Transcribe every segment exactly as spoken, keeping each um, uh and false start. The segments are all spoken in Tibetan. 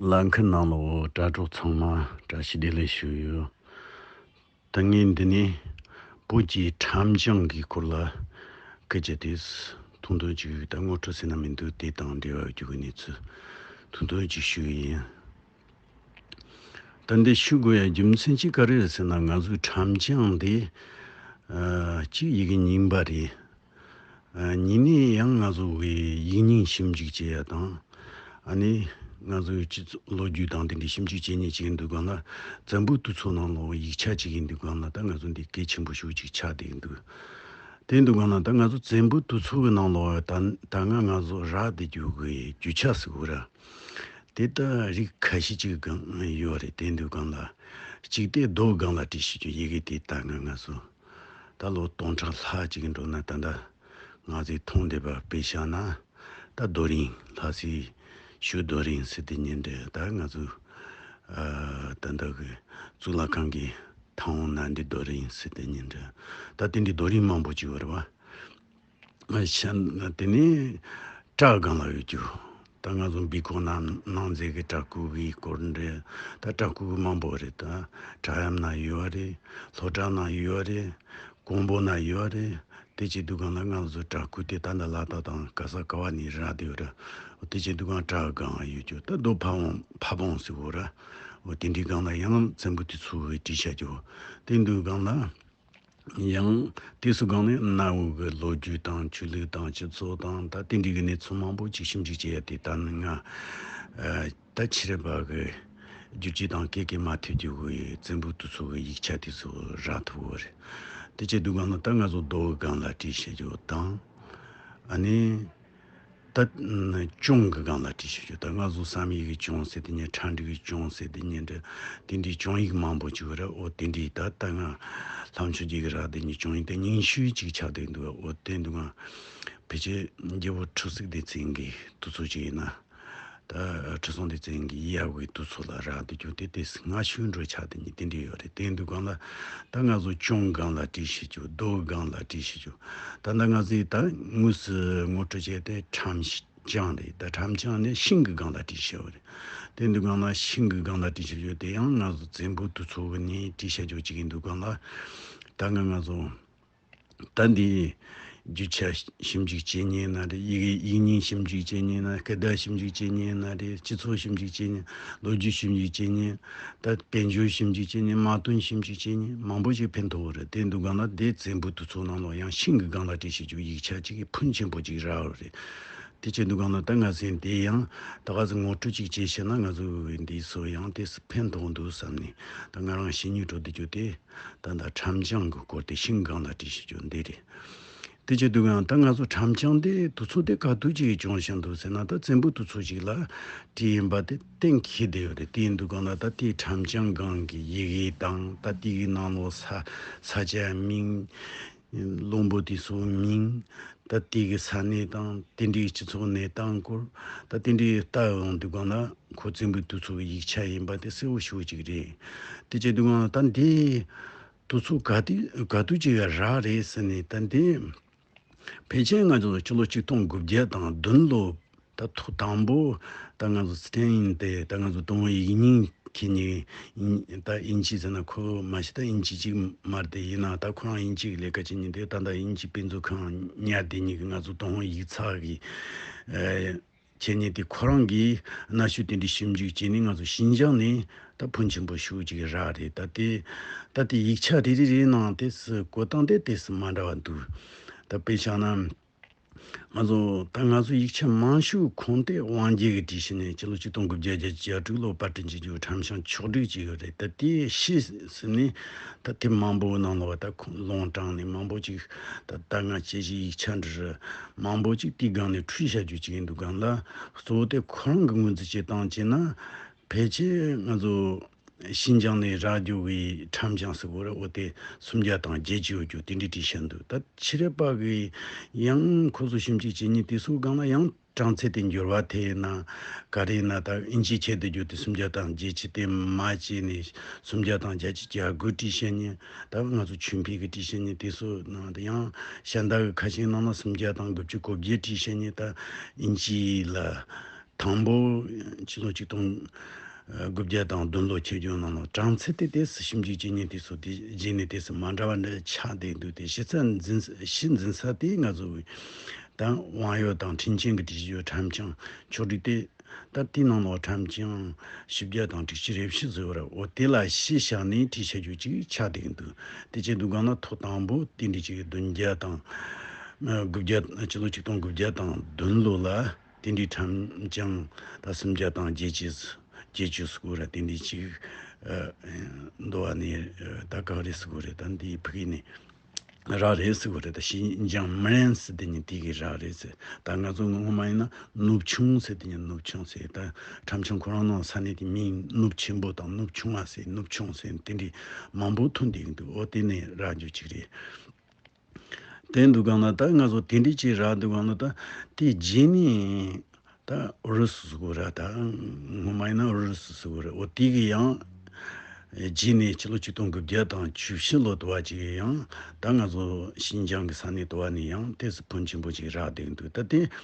ལ་མཁན་ནང་ལོགས་དྲ་གྲོགས་ཚང་མ་བཀྲ་ཤིས་བདེ་ལེགས་ཞུ་ཡོད། ད་ངས་འདི་ནས་བོད་ཀྱི་ཁྲམ་བྱང་གི་སྐོར་ལ་སྐད་ཆ་དེ་ཐུང་ཐུང་ཅིག་ད་ངོ་སྤྲོད་ཟེར་ན་མི་འདུག་དེ་དང་འབྲེལ་བ་ཡོད་རྒྱུ་གི་གནས་ཚུལ་ཐུང་ཐུང་ཅིག་ཞུ་གི་ཡིན། ད་འདི་ཞུ་དགོས་ཡ་རྒྱུ་མཚན་གཅིག་ག་རེ་རེད་ཟེར་ན། ང་ཚོའི་ཁྲམ་བྱང་འདི་ཨ་གཅིག་ཡི་གེ་རྙིང་པ་རེད། ཨ་གཉིས་ནས་ཡང་ང་ཚོ་གི་ཡིག་རྙིང་ཞིབ་འཇུག་བྱེད་ཡ་དང་། ཨ་ནི་ང་ཚོའི་སྤྱི་ཚོགས་ལོ་རྒྱུས་དང་དེ་འདྲའི་ཞིབ་འཇུག་བྱེད་མཁན་ཅིག་ཡིན་དུས་སྒང་ལ། བཙན་པོའི་དུས་ཚོད་ནང་ལོགས་ཡིག་ཆ་ཅིག་ཡིན་དུས་སྒང་ལ། ད་ང་ཚོ་འདི་གལ་ཆེན་པོ་ཤོས་ཅིག་ཆགས་བསྡད་འདུག་དེ་ཡིན་དུས་སྒང་ལ་ད་ང་ཚོ་བཙན་པོའི་དུས་ཚོད་ཀྱི་ནང་ལོགས་ད་ད་སྔ་ང་ཚོ་རག་བསྡད་རྒྱུ་གི་རྒྱུ་ཆ་ཟེར་དགོས་ར། དེ་ལྟ་རིགས་ཁ་ཤས་ཅིག་གང་ཡོད་རེད། དེ་འདུག་གང་ལ་གཅིག་དེ་རྡོ་སྒང་ལ་བྲིས་བྱེད་རྒྱུ་ཡི་གེ་དེ་ད་སྔ་ང་ཚོ་ད་ལོ་སྟོང་ཕྲག་ལྷག་ཅིག་འགྲོ་ན་ད་ལྟ་ང་ཚོས་མཐོང་བསྡད་པ་དཔེ་བཞག་ན། ད་རྡོ་རིང་ལྷ་སའི་ཞོལ་རྡོ་རིང་ཟེར་དེ་ཉིན་འདྲ། ད་ང་ཚོ་ཨ་ད་ལྟ་གི་གཙུག་ལག་ཁང་གི་མཐའ་འོང་ན་འདི་རྡོ་རིང་ཟེར་དེ་ཉིན་འདྲ། ད་དེ་འདྲའི་རྡོ་རིང་མང་པོ་ཅིག་ཡོད་རེད་བ། ཤ་དེ་ནས་བྲག་སྒང་ལ་ཡོད་རྒྱུ། ད་ང་ཚོ་འབུ་ཁོག་ནང་ནང་མཛེས་ཀྱི་བྲག་ཕུག་གི་སྐོར་འདྲ། ད་བྲག་ཕུག་མང་པོ་རེད། ད་བྲག་གཡབ་ན་ཡོད་རེད། ལྷོ་བྲག་ན་ཡོད་རེད། ཀོང་པོ་ན་ཡོད་རེད། དེ་བྱེད་དུས་སྒང་ལ་ང་ཚོ་བྲག་ཕུག་དེ་ད་ལྟ་ལ་དྭགས་དང་ག་ས་ག་བ་ནས་རག་བསྡད་ཡོད་རེད། དེ་བྱེད་དུས་སྒང་བྲག་སྒང་ཡོད་རྒྱུ། ད་རྡོ་ཕ་བོང་ཕ་བོང་ཟེར་དགོས་ར། འོ་དེ་འདྲའི་སྒང་ལ་ཡང་བཙན་པོ་དེ་ཚོ་གིས་བྲིས་བཞག་རྒྱུ། དེ་འདུག་སྒང་ལ། ཡང་དུས་སུ་སྒང་ནས་གནའ་བོའི་གི་ལོ་རྒྱུས་དང་ཆོས་ལུགས་དང་སྤྱི་ཚོགས་དང་ད་དེ་འདྲའི་གི་གནས་ཚུལ་མང་པོ་ཅིག་ཞིབ་འཇུག་བྱེད་ཡ་དེ་ད་ནི་ང་ཨ་ད་ཕྱི་རབས་པ་གི་བསྒྱུར་བཅོས་དང་སྐད་སྐད་མ་ཐེབས་རྒྱུ་གི་བཙན་པོའི་དུས་ཚོད་གི་ཡིག་ཆ་དེ་ཚོ་རག་ཐུབ་ཡོད་རེད། དེ་བྱེད་དུས་སྒང་ལ་ད་ང་ཚོ་རྡོ་གི་སྒང་ལ་བྲིས་བྱེད་རྒྱུ་དང་། ཨ་ནི། ད་ཅོང་གི་སྒང་ལ་བྲིས་བྱེད་རྒྱུ། ད་ང་ཚོ་བསམ་ཡས་ཀྱི་ཅོང་ཟེར་དེ་ཉིན། ཁྲ་འབྲུག་གི་ཅོང་ཟེར་དེ་ཉིན་འདྲ། དེ་འདྲའི་ཅོང་ཡིག་མང་པོ་ཅིག་ཡོད་རེད། འོ་དེ་འདྲའི་ད་ལྟ་ང་ལྷམ་ཆུ་རྒྱལ་གྱི་རག་དེ་ཉིན་ཅོང་ཡིག་དེ་རྙིང་ཤོས་ཅིག་ཆགས་བསྡད་འདུག་འོ་དེ་འདུག་ང་ཕལ་ཆེར་རྒྱལ་པོ་ཁྲི་གཙུག་ལྡེ་བཙན་གྱི་དུས་ཚོད་ཅིག་ཡིན་ན། ད་ཁྲི་སྲོང་ལྡེ་བཙན་གྱི་ཡབ་ཀྱི་དུས་ཚོད་ལ་རག་བསྡད་རྒྱུ་དེ་དེ་སྔ་ཤོས་འདྲ་ཆགས་བསྡད་ཉིན་དེ་འདྲ་ཡོད་རེད། དེ་འདུག་གང་ལ་ད་ང་ཚོ་ཅོང་སྒང་ལ་བྲིས་བྱེད་རྒྱུ། རྡོ་སྒང་ལ་བྲིས་བྱེད་རྒྱུ། ད་ལྟ་ང་ཚོས་ད་དངོས་སུ་ངོ་སྤྲོད་བྱས་ཏེ་ཁྲམ་བྱང་རེད། ད་ཁྲམ་བྱང་ནས་ཤིང་གི་སྒང་ལ་བྲིས་བྱས་པ་རེད། དེ་འདུག་གང་ལ་ཤིང་གི་སྒང་ལ་བྲིས་བྱེད་རྒྱུ་དེ་ཡང་ང་ཚོ་བཙན་པོའི་དུས་ཚོད་ནས་བྲིས་བྱེད་རྒྱུ་ཅིག་ཡིན་འདུག་གང་ལ། ད་ང་ང་ཚོ་ད་འདི་རྒྱུ་ཆ་ཞིབ་འཇུག་བྱེད་མཁན་ན་རེད། ཡི་གེ་ཡིག་རྙིང་ཞིབ་འཇུག་བྱེད་མཁན་ན། སྐད་བརྡ་ཞིབ་འཇུག་བྱེད་མཁན་ན་རེད། སྤྱི་ཚོགས་ཞིབ་འཇུག་བྱེད་མཁན། ལོ་རྒྱུས་ཞིབ་འཇུག་བྱེད་མཁན། ད་དཔལ་འབྱོར་ཞིབ་འཇུག་བྱེད་མཁན། དམག་དོན་ཞིབ་འཇུག་བྱེད་མཁན་མང་པོ་ཞིག་ཕན་ཐོགས་རེད། དེ་འདུག་གང་ལ་དེ་བཙན་པོའི་དུས་ཚོད་ནང་ལོགས་ཡང་ཤིང་གི་སྒང་ལ་བྲིས་བྱེད་རྒྱུ་ཡིག་ཆ་གཅིག་གི་ཕོན་ཆེན་པོ་ཅིག་རག་རེད། དེ་བྱེད་འདུག་གང་ལ་ད་ང་ཚོས་དེ་ཡང་ད་ག་ཚོད་ངོ་སྤྲོད་ཅིག་བྱེད་ཤེས་ན་ང་ཚོ་འདི་ཚོ་ཡང་དེ་ཕན་ཐོགས་འདུག་བསམ་ནས། ད་ང་རང་བཤད་སྙིང་བྲོ་བསྡད་རྒྱུ་དེ་ད་ད་ཁྲམ་བྱང་གི་སྐོར་དེ་ཤིང་སྒང་ལ་བྲིས་བྱེད་རྒྱུ་འདི་རེད། དེ་བྱེད་དུས་ཡང་ད་ང་ཚོ་ཁྲམ་བྱང་དེ་དུས་ཚོད་དེ་ག་དུས་ཅིག་བྱུང་བཞིན་འདུག་ཟེར་ན། ད་བཙན་པོའི་དུས་ཚོད་ཅིག་ལ་བྲིས་ཡིན་པ་དེ་གཏན་འཁེལ་བསྡད་ཡོད་རེད། དེ་ཡིན་དུས་གང་ལ་ད་དེའི་ཁྲམ་བྱང་སྒང་གི་ཡི་གེ་དང་། ད་དེ་གི་ནང་ལོགས་ས་ས་ཆ་མིང་། བློན་པོ་དེ་ཚོའི་མིང་། ད་དེ་གི་ས་གནས་དང་དེ་འདྲའི་སྤྱི་ཚོགས་གནས་སྟངས་སྐོར། ད་དེ་འདྲའི་ལྟ་ཡོང་དུས་སྒང་ལ་ཁོ་བཙན་པོའི་དུས་ཚོད་ཀྱི་ཡིག་ཆ་ཡིན་པ་དེ་གསལ་བོ་ཞེ་པོ་ཅིག་རེད། དེ་བྱེད་དུས་སྒང་ལ་ད་འདི་དུས་ཚོད་ག་དུས་ག་དུས་ཅིག་ཡ་རག་རེད་ཟེར་ནས། ད་འདི་ཕལ་ཆེར་ང་ཚོ་ཕྱི་ལོ་ཆིག་སྟོང་དགུ་བརྒྱ་དང་བདུན་ལོ། ད་ཐོག་དང་པོ་ད་ང་ཚོ་སི་ཐན་ཡིན་ཏེ། ད་ང་ཚོ་ཏུན་ཧོང་ཡིག་རྙིང་ཁྱེད་ཉིད་ད་དབྱིན་ཇི་ཟེར་ན་ཁོ་མ་གཞི་ད་དབྱིན་ཇི་ཅིག་མ་རེད་དེ། ཡིན་ན་ད་ཁོ་རང་དབྱིན་ཇི་གི་ལས་ཀ་བྱེད་ཉིན་དེ། ད་ད་དབྱིན་ཇི་དཔེ་མཛོད་ཁང་ཉར་དེ་ཉིད་ཀྱི་ང་ཚོ་ཏུན་ཧོང་ཡིག་ཚགས་ཀྱི་ཨེ་ཁྱེད་ཉིད་དེ་ཁོ་རང་གིས་གནའ་ཤུལ་དེ་འདྲའི་ཞིབ་འཇུག་བྱས་ནས་ང་ཚོ་ཤིན་ཅང་ནས་ད་ཕོན་ཆེན་པོ་ཞེ་པོ་ཅིག་རག་རེད། ད་དེ་ད་དེ་ཡིག་ཆ་རེ་རེ་རེའི་ནང་དེ་སུ་བཀོད་སྟངས་དེ་དེ་སུ་མ་འདྲ་བ་འདུག་ད་དཔེ་བཞག་ན། ང་ཚོ་ད་ང་ཚོ་ཡིག་ཆ་མང་ཤོས་ཁུངས་དེ་དབང་རྒྱལ་གྱིས་བྲིས་ཤིང་ནས། སྤྱི་ལོ་ཆིག་སྟོང་དགུ་བརྒྱ་བརྒྱད་ཅུ་གྱ་དྲུག་ལོ་པར་སྐྲུན་བྱེད་རྒྱུ་ཁྲམ་བྱང་ཕྱོགས་བསྒྲིགས་ཅིག་ཡོད་རེད། ད་དེ་ཕྱིས་ཟིན་ནས་ད་དེབ་མང་པོའི་ནང་ལོགས་ད་ཁུངས་ལུང་དྲངས་ནས་མང་པོ་ཅིག་ད་ད་སྔ་དཔྱད་གཞིའི་ཡིག་ཆ་འདྲ་མང་པོ་ཅིག་དེའི་སྒང་ནས་འཁྲུལ་བཞག་རྒྱུ་ཅིག་ཡིན་འདུག་གང་ལ། གཙོ་བོ་དེ་ཁོ་རང་གི་ངོས་འཛིན་བྱེད་སྟངས་བྱས་ན། ཕལ་ཆེར་ང་ཚོ་ཤིན་ཅང་ནས་རག་རྒྱུ་གི་ཁྲམ་བྱང་ཟེར་དགོས་རེད། འོ་དེ་སུམ་བརྒྱ་དང་བརྒྱད་ཅུ་ཡོད་རྒྱུ་དེ་འདྲ་བྲིས་བཞག་འདུག་ད་ཕྱི་རབས་པ་གི་ཡང་ཁོ་ཚོ་ཞིབ་འཇུག་བྱེད་ཉིན་དེ་ཚོའི་སྒང་ལ་ཡང་གྲངས་ཚད་དེ་འགྱུར་བ་ཐེབས་ན་ག་རེ་ན། ད་དབྱིན་ཇིའི་ཆེད་དུ་བསྒྱུར་ཏེ་སུམ་བརྒྱ་དང་བརྒྱད་ཅུ་དེ་མ་བྱས་ནས་སུམ་བརྒྱ་དང་བརྒྱད་ཅུ་གྱ་དགུ་བྲིས་བཞག་ཉིན། ད་ང་ཚོ་ཆོས་འཕེལ་གི་བྲིས་བཞག་ཉིན་དེ་ཚོ་ནང་དུ་ཡང་གཞན་དག་གི་ཁ་ཤས་ནང་ན་སུམ་བརྒྱ་དང་དགུ་བཅུ་གོ་བརྒྱད་བྲིས་བཞག་ཉིན། ད་དབྱིན་ཇི་ལ། དང་པོ་ཕྱི་ལོ་ཆིག་སྟོང་དགུ་བརྒྱ་དང་བདུན་ལོ་ཆེད་སྦྱོང་ནང་ལ་གྲངས་ཚད་དེ་ཏོག་ཙམ་ཞིབ་འཇུག་བྱེད་མཁན་དེ་ཚོ་དེ་རྗེས་ནས་ཏོག་ཙམ་མ་འདྲ་བ་འདྲ་ཆགས་བསྡད་འདུག་དེ་ཕྱི་ཚད་འཛིན་ཕྱི་འཛིན་ས་དེ་ང་ཚོ་ད་ཝང་ཡོ་དང་ཁྲིན་ཅན་གྱི་དྲི་ཞིབ་ཁྲམ་ཆང་ཕྱོགས་སྒྲིག་དེ། ད་དེའི་ནང་ལ་ཁྲམ་ཆང་བཞི་བརྒྱ་དང་དྲུག་ཅུ་རེ་བཞི་ཟེར་བ་རེད། འོ་དེ་ལ་གཞི་བཞག་ནས་དྲི་བཤད་རྒྱུ་ཅིག་ཆགས་བསྡད་འདུག་དེ་བྱས་འདུག་གང་ན་ཐོག་དང་པོ་དེ་འདྲའི་ཅིག་བདུན་བརྒྱ་དང་དགུ་བརྒྱ་ཕྱི་ལོ་ཆིག་སྟོང་དགུ་བརྒྱ་དང་བདུན་ལོ་ལ་དེ་འདྲའི་ཁྲམ་ཆང་ད་སུམ་བརྒྱ་དང་བརྒྱད་ཅུ་བརྒྱད་ཅུ་ཟེར་དགོས་རེད། དེ་འདྲའི་ཅིག་འདུག་བ་ནས་ད་ག་རེ་ཟེར་དགོས་རེད། ད་འདི་ཕ་གི་ནས། རག་རེད་ཟེར་གི་རེད། ད་ཤིན་ཅང་མན་ཟེར་དེ་ཉིད་དེ་གི་རག་རེད་ཟེར། ད་ང་ཚོ་སྔོན་མ་ཡིན་ན་ནུབ་ཆུང་ཟེར་དེ་ཉིད་ནུབ་ཆུང་ཟེར། ད་ཁྲམ་ཆུང་ཁོ་རང་ནང་ས་གནས་དེ་མིང་ནུབ་ཆེན་པོ་དང་ནུབ་ཆུང་བ་ཟེར། ནུབ་ཆུང་ཟེར་དེ་འདྲའི་མང་པོ་ཐོན་བསྡད་ཀྱི་འདུག་འོ་དེ་ནས་རག་རྒྱུ་ཅིག་རེད། དེ་འདུག་གང་ན་ད་ང་ཚོ་དེ་འདྲའི་ཅིག་རག་འདུག་གང་ན་ད་དེ་རྗེས་ནས། ད་ཨུ་རུ་སུ་ཟེར་གོ་ར། ད་སྔོན་མ་ཡིན་ན་ཨུ་རུ་སུ་ཟེར་གོ་ར། འོ་དེ་གི་ཡང་རྗེས་ནས་ཕྱི་ལོ་ཆིག་སྟོང་དགུ་བརྒྱ་དང་བཅུ་བཞི་ལོ་དུ་བ་ཅིག་ཡང་ད་ང་ཚོ་ཤིན་ཅང་གི་ས་གནས་དུ་བ་ནས་ཡང་ཏོག་ཙམ་ཕོན་ཆེན་པོ་ཅིག་རག་བསྡད་འདུག་ད་དེ་བྱེད་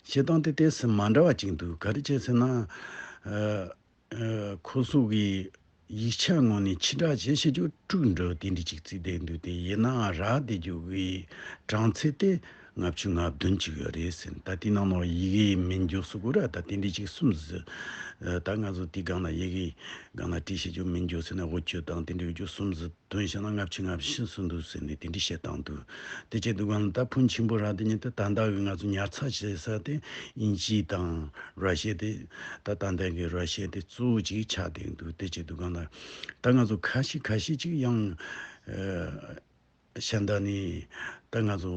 སྟངས་དེ་ཏོག་ཙམ་མ་འདྲ་བ་ཅིག་འདུག་ག་རེ་བྱས་ཟེར་ན། ཨ། ཨ། ཁོ་ཚོ་གི་ཡིག་ཆ་ངོས་ནས་ཕྱི་བསྒྲགས་བྱེད་བྱེད་རྒྱུ་དྲུག་འདྲ་དེ་འདྲ་ཅིག་བརྩིས་བསྡད་འདུག་དེ་ཡིན་ནའང་རག་བསྡད་རྒྱུ་གི་གྲངས་ཚད་དེ་ལྔ་བཅུ་ང་བདུན་ཅིག་ཡོད་རེད་ཟེར། ད་དེ་ནང་ལ་ཡི་གེ་མི་འགྱུར་ཟེར་གོ་ར། ད་དེ་འདྲ་ཅིག་གསུམ་ཟེར། ཨ། ད་ང་ཚོ་དེ་སྒང་ལ་ཡི་གེ་སྒང་ལ་བྲིས་བྱེད་རྒྱུ་མི་འགྱུར་ཟེར་ན་འོ་བཅུ་དང་དེ་འདྲ་ཡོད་རྒྱུ་གསུམ་ཟེར། དོན་བྱས་ན་ལྔ་བཅུ་ང་བཞི་ཟིན་འདུག་ཟེར་ནས་དེ་འདྲ་བཤད་སྟངས་འདུག་དེ་བྱས་འདུག་གང་ལ་ད་ཕོན་ཆེན་པོ་རག་དེ་ཉིད་དུ་ད་ལྟ་གི་ང་ཚོ་ཉར་ཚགས་བྱེད་ས་དེ་དབྱིན་ཇི་དང་ར་ཤི་ཡ་དེ། ད་ད་ལྟ་གི་ར་ཤི་ཡ་དེ་གཙོ་བོ་ཅིག་ཆགས་བསྡད་འདུག་དེ་བྱས་འདུག་གང་ལ་ད་ང་ཚོ་ཁ་ཤས་ཁ་ཤས་ཅིག་ཡང་ཨ་ཤ་འདའ་ནས་ད་ང་ཚོ་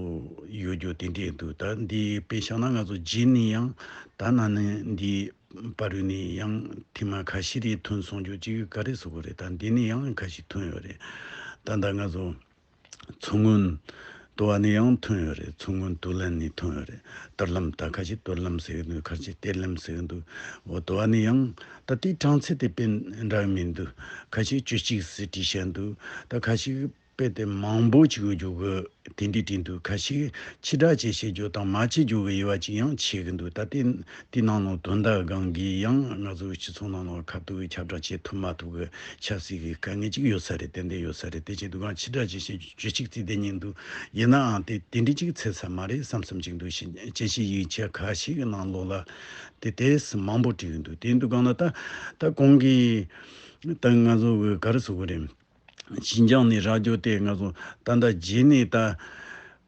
ཡོད་རྒྱུ་དེ་འདྲ་འདུག་ད་འདི་དཔེ་བཞག་ན་ང་ཚོ་རྗེས་ནས་ཡང་ད་ན་ནི་འདི། བར་ནས་ཡང་ཐེངས་མ་ཁ་ཤས་རེ་ཐོན་སོང་རྒྱུ་ཅིག་ག་རེ་ཟེར་དགོས་རེད། ད་འདི་ནས་ཡང་ཁ་ཤས་ཐོན་ཡོད་རེད། ད་ལྟ་ང་ཚོ་མཚོ་སྔོན་དུ་བ་ནས་ཡང་ཐོན་ཡོད་རེད། མཚོ་སྔོན་དུ་ལེན་ནས་ཐོན་ཡོད་རེད། གཏེར་ལམ། ད་ཁ་ཤས་གཏེར་ལམ་ཟེར་གི་འདུག་ཁ་ཤས་གཏེར་ལམ་ཟེར་གི་འདུག་འོ་དུ་བ་ནས་ཡང་ད་དེའི་གྲངས་ཚད་དེ་དཔེ་འདྲ་མི་འདུག་ཁ་ཤས་བཅུ་གཅིག་ཟེར་བྲིས་བཞག་འདུག་ད་ཁ་ཤས་དཔེ་དེ་མང་པོ་ཅིག་ཡོད་རྒྱུ་གི་དེ་འདྲའི་དྲན་འདུག་ཁ་ཤས་ཕྱིར་བསྒྲགས་བྱེད་ཤེས་རྒྱུ་དང་མ་བྱེད་རྒྱུ་གི་དབྱེ་བ་ཅིག་ཡང་ཕྱེ་གི་འདུག་ད་དེ་དེ་ནང་ལ་དོན་དག་སྒང་གི་ཡང་ང་ཚོའི་སྤྱི་ཚོགས་ནང་ལ་ཁ་ཐུག་གི་ཁྱབ་བསྒྲགས་བྱེད་ཐུབ་མ་ཐུབ་གི་ཆབ་སྲིད་ཀྱི་དཀའ་ངལ་ཅིག་ཡོད་ས་རེད། ཏན་ཏན་ཡོད་ས་རེད། དེ་བྱེད་འདུག་གང་ཕྱིར་བསྒྲགས་བྱེད་ཤེས་རྒྱུ་ཅིག་བརྩིས་ཏེ་ཉན་འདུག་ཡིན་ནའང་དེ་དེ་འདྲའི་ཅིག་ཚད་ས་མ་རེད་བསམ་བསམ་ཅིག་འདུག་ཞིང་དཔྱད་གཞིའི་ཡིག་ཆ་ཁ་ཤས་ཀྱི་ནང་ལོགས་ལ་དེ་དེས་མང་པོ་བྲིས་ཡོད་འདུག་དེ་འདུག་གང་ལ་ད་ད་གོང་གི་ད་ང་ཚོ་གི་ག་རེ་ཟེར་དགོས་རེད། ཤིན་ཅང་ནས་རག་རྒྱུ་དེ་ང་ཚོ་ད་ལྟ་རྗེས་ནས་ད་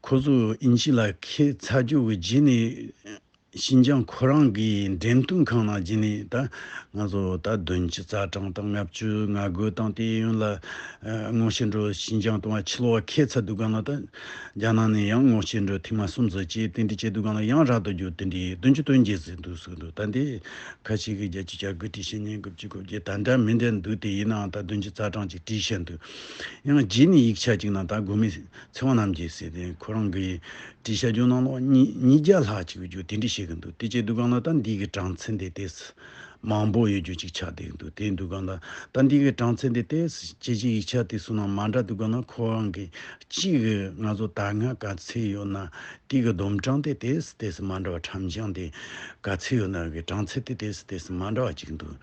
ཁོ་ཚོ་དབྱིན་ཇི་ལ་ཁྱེད་ཚ་རྒྱུ་གི་རྗེས་ནས་ཤིན་ཅང་ཁོ་རང་གི་འགྲེམས་སྟོན་ཁང་ནང་རྗེས་ནས་ད་ང་ཚོ་ད་བདུན་ཅུ་རྩ་གྲངས་དང་ལྔ་བཅུ་ང་དགུ་དང་དེ་ཡོན་ལ་དངོས་བཤད་འགྲོ་ཤིན་ཅང་དུ་ང་ཕྱི་ལོགས་ཁྱེད་ཚ་འདུག་ག་ན་ད་རྒྱ་ནག་ནས་ཡང་དངོས་བཤད་འགྲོ་ཐེངས་མ་གསུམ་ཙམ་བྱས་དེ་འདྲ་བྱས་འདུག་ག་ན་ཡང་རག་ཏུ་རྒྱུ་དེ་འདྲ་བདུན་ཅུ་དོན་བརྒྱད་ཟེར་འདུག་ཟེར་འདུག་ད་འདི། ཁ་ཤས་ཀྱིས་བརྒྱད་ཅུ་གྱ་དགུ་བྲིས་ཤིང་ཉིན་དགུ་བཅུ་གོ་བརྒྱད་ད་འདྲ་མི་འདྲ་འདུག་དེ་ཡིན་ནའང་ད་བདུན་ཅུ་རྩ་གྲངས་ཅིག་བྲིས་བཞག་འདུག་ཡང་རྗེས་ནས་ཡིག་ཆ་ཅིག་ནང་ད་དགོན་མེད་ཚེ་དབང་རྣམ་རྒྱལ་ཟེར་ཏེ་ཁོ་རང་གིས་བྲིས་བཞག་རྒྱུ་ནང་ལོགས་ཉིས་ཉིས་བརྒྱ་ལྷག་ཅིག་ཡོད་རྒྱུ་དེ་འདྲ་བཤད་གི་འདུག་དེ་བྱས་འདུག་གང་ལ་ད་འདི་གི་གྲངས་ཚད་འདི་ཏོག་ཙམ་མང་པོ་ཡོད་རྒྱུ་ཅིག་ཆགས་བསྡད་འདུག་དེ་འདུག་གང་ལ་ད་འདི་གི་གྲངས་ཚད་འདི་ཏོག་ཙམ་ཅི་ཅི་ཡིག་ཆ་དེ་ཚོ་ནང་མ་འདྲ་འདུག་གང་ལ་ཁོ་རང་གིས་གཅིག་གི་ང་ཚོ་ད་སྔ་ག་ཚད་ཡོད་ན། དེ་གི་བསྡོམས་གྲངས་དེ་ཏོག་ཙམ་ཏོག་ཙམ་མ་འདྲ་བ། ཁྲམ་ཆང་དེ་ག་ཚད་ཡོད་ན་གི་གྲངས་ཚད་དེ་ཏོག་ཙམ་ཏོག་ཙམ་མ་འདྲ་བ་ཅིག་འདུག་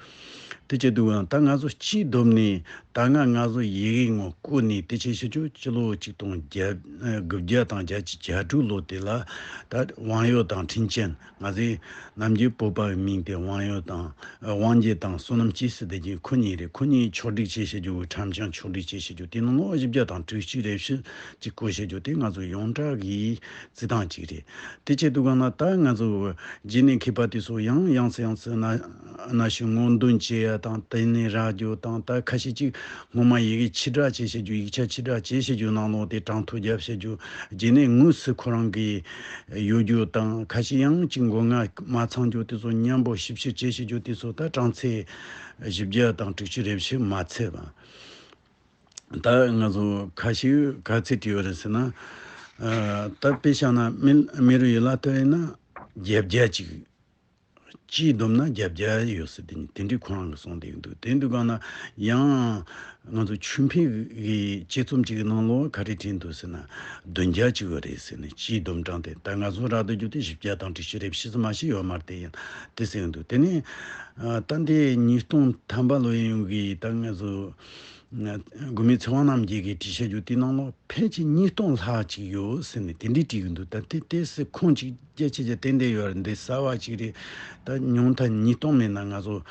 དེ་བྱས་འདུག་ཡང་ད་ང་ཚོ་སྤྱིའི་བསྡོམས་ནས་ད་སྔ་ང་ཚོ་ཡི་གེ་ངོ་བཀོད་ནས་དེ་བྱས་ཤེས་ཆོག་སྤྱི་ལོ་ཆིག་སྟོང་དགུ་བརྒྱ་དང་བརྒྱད་ཅུ་གྱ་དྲུག་ལོ་དེ་ལ་ད་ཝང་ཡོ་དང་ཁྲིན་ཅན་ང་ཚོའི་ནམ་རྒྱུན་བོད་པའི་མིང་དེ་ཝང་ཡོ་དང་ཝང་རྒྱལ་དང་བསོད་ནམས་སྐྱིད་ཟེར་བསྡད་ཀྱི་ཁོ་གཉིས་རེད། ཁོ་གཉིས་ཕྱོགས་སྒྲིག་བྱས་ཤེས་རྒྱུ་ཁྲམ་ཆང་ཕྱོགས་སྒྲིག་བྱས་ཤེས་རྒྱུ་དེ་ནང་ལོ་བཞི་བརྒྱ་དང་དྲུག་ཅུ་རེ་བཞི་ཅིག་བཀོད་བྱེད་རྒྱུ་དེ་ང་ཚོ་ཡོངས་གྲགས་ཀྱི་རྩིས་སྟངས་ཅིག་རེད། དེ་བྱེད་དུས་གང་ན་ད་ང་ཚོ་རྗེས་ནས་མཁས་པ་དེ་ཚོ་ཡང་ཡང་སེ་ཡང་སེ་ན་ན་ཞིག་སྔོག་འདོན་བྱེད་ཡ་དང་དེ་ནས་རག་རྒྱུ་དང་ད་ཁ་ཤས་ཅིག་སྔོན་མ་ཡི་གེ་ཕྱིར་བསྒྲགས་བྱེད་བྱེད་རྒྱུ་ཡིག་ཆ་ཕྱིར་བསྒྲགས་བྱེད་བྱེད་རྒྱུ་ནང་ལོགས་དེ་གྲངས་ཐོ་རྒྱབ་བྱེད་རྒྱུ་རྗེས་ནས་དངོས་སུ་ཁོ་རང་གི་ཡོད་རྒྱུ་དང་ཁ་ཤས་ཡང་ཅིག་མགོ་རྔ་མ་ཚང་རྒྱུ་དེ་ཚོ་མཉམ་པོ་ཞིབ་བཤེར་བྱེད་བྱེད་རྒྱུ་དེ་ཚོ་ད་གྲངས་ཚད་བཞི་བརྒྱ་དང་དྲུག་ཅུ་རེ་བཞི་མ་ཚད་པ། ད་ང་ཚོ་ཁ་ཤས་ག་ཚད་བྲིས་ཡོད་རེད་ཟེར་ན། ཨ། ད་དཔེ་བཞག་ན་མི་མི་རུ་ཡི་ལ་ལྟོས་ཡིན་ན་བརྒྱད་བརྒྱ་ཅིག་ གཅིག་བསྡོམས་ན་བརྒྱད་བརྒྱ་ཡོད་ཟེར་དེ་དེ་འདྲའི་ཁོ་རང་གིས་གསུངས་བསྡད་ཀྱི་འདུག་དེ་འདུག་ག་ན་ཡང་ང་ཚོ་ཆོས་འཕེལ་གྱི་དཔྱད་རྩོམ་གཅིག་གི་ནང་ལོགས་ག་རེ་བྲིས་འདུག་ཟེར་ན། བདུན་བརྒྱ་གཅིག་ཡོད་རེད་ཟེར་ནས་གཅིག་བསྡོམས་གྲངས་དེ་ད་ང་ཚོ་རག་ཏུ་རྒྱུ་དེ་བཞི་བརྒྱ་དང་དྲུག་ཅུ་རེ་བཞི་ཙམ་མ་ཞིག་ཡོད་མ་རེད་དེ་ཡིན་དེ་ཟེར་གྱི་འདུག་དེ་ནས་ད་འདི་ཉིས་སྟོང་ཐམ་པ་ལོ་ཡིན་གྱི་ད་ང་ཚོ། དགོན་པའི་ཚེ་དབང་རྣམ་རྒྱལ་གྱིས་བྲིས་བྱ་རྒྱུ་དེ་ནང་ལོགས་ཕལ་ཆེར་ཉིས་སྟོང་ལྷག་ཅིག་ཡོད་ཟེར་ནས་དེ་འདྲའི་བྲིས་ཀྱི་འདུག་ད་དེ་དེ་སུ་ཁུངས་ཅིག་སྐྱེ་ཆེ་ཆེ་ཏན་ཏན་ཡོད་རེད། འདི་གསར་བ་ཅིག་རེད། ད་ཉུང་མཐའ་ཉིས་སྟོང་མེད་ན་ང་ཚོ་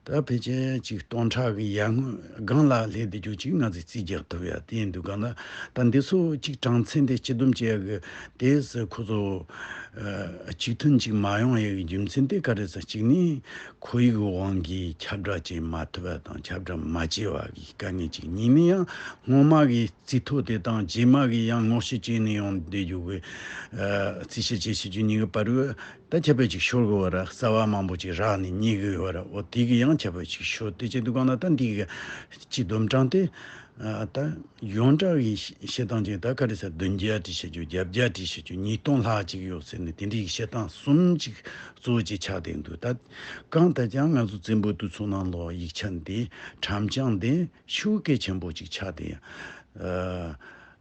ད་ཕལ་ཆེར་ཅིག་སྟོང་ཕྲག་གི་ཡར་སྔོན་སྒང་ལ་སླེབས་བསྡད་རྒྱུ་ཅིག་ང་ཚོས་རྩིས་རྒྱག་ཐུབ་ཡ་དེ་ཡིན་འདུག་ག་ན་ད་འདི་ཚོ་ཅིག་གྲངས་ཚད་འདི་སྤྱི་བསྡོམས་བྱེད་ཡ་གི་དེ་སུ་ཁོ་ཚོ་གཅིག་མཐུན་ཅིག་མ་ཡོང་ཡ་གི་རྒྱུ་མཚན་དེ་ག་རེ་ཟེར་གཅིག་ནི་ཁོར་ཡུག་གི་དབང་གིས་ཁྱབ་བསྒྲགས་བྱེད་མ་ཐུབ་པ་དང་ཁྱབ་བསྒྲགས་མ་བྱས་པ་གི་དཀའ་ངལ་གཅིག་གཉིས་ནི་ཡང་སྔོན་མ་གི་རྩིས་ཐོ་དེ་དང་རྗེས་མ་གི་ཡང་ངོ་ཤེས་བྱས་ནས་ཡོང་བསྡད་རྒྱུ་གི་རྩིས་བཤེར་བྱེད་ཤེས་རྒྱུ་གཉིས་ཀྱི་བར་དུ་ད་ཁྱད་པར་ཅིག་ཤོར་དགོས་པ་ར་གསར་བ་མང་པོ་ཅིག་རག་ནས་རྙེད་དགོས་པ་ར་འོ་དེ་གི་ཡང་ཁྱད་པར་ཅིག་ཤོར་དེ་བྱེད་དུས་གང་ལ་ད་འདི་གི་སྤྱི་བསྡོམས་གྲངས་དེ། ད་ཡོངས་གྲགས་ཀྱི་བཤད་སྟངས་ཀྱི་ད་ག་རེ་ཟེར་བདུན་བརྒྱ་བྲིས་བྱེད་རྒྱུ་བརྒྱད་བརྒྱ་བྲིས་བྱེད་རྒྱུ་ཉིས་སྟོང་ལྷག་ཅིག་ཡོད་ཟེར་ནས་དེ་འདྲའི་བཤད་སྟངས་གསུམ་ཅིག་གཙོ་བོ་ཅིག་ཆགས་བསྡད་འདུག་ད་གང་ལྟར་ཀྱང་ང་ཚོ་བཙན་པོའི་དུས་ཚོད་ནང་ལོགས་ཡིག་ཆ་འདི་ཁྲམ་བྱང་འདི་ཤུགས་གལ་ཆེན་པོ་ཅིག་ཆགས་བསྡད་ཡ།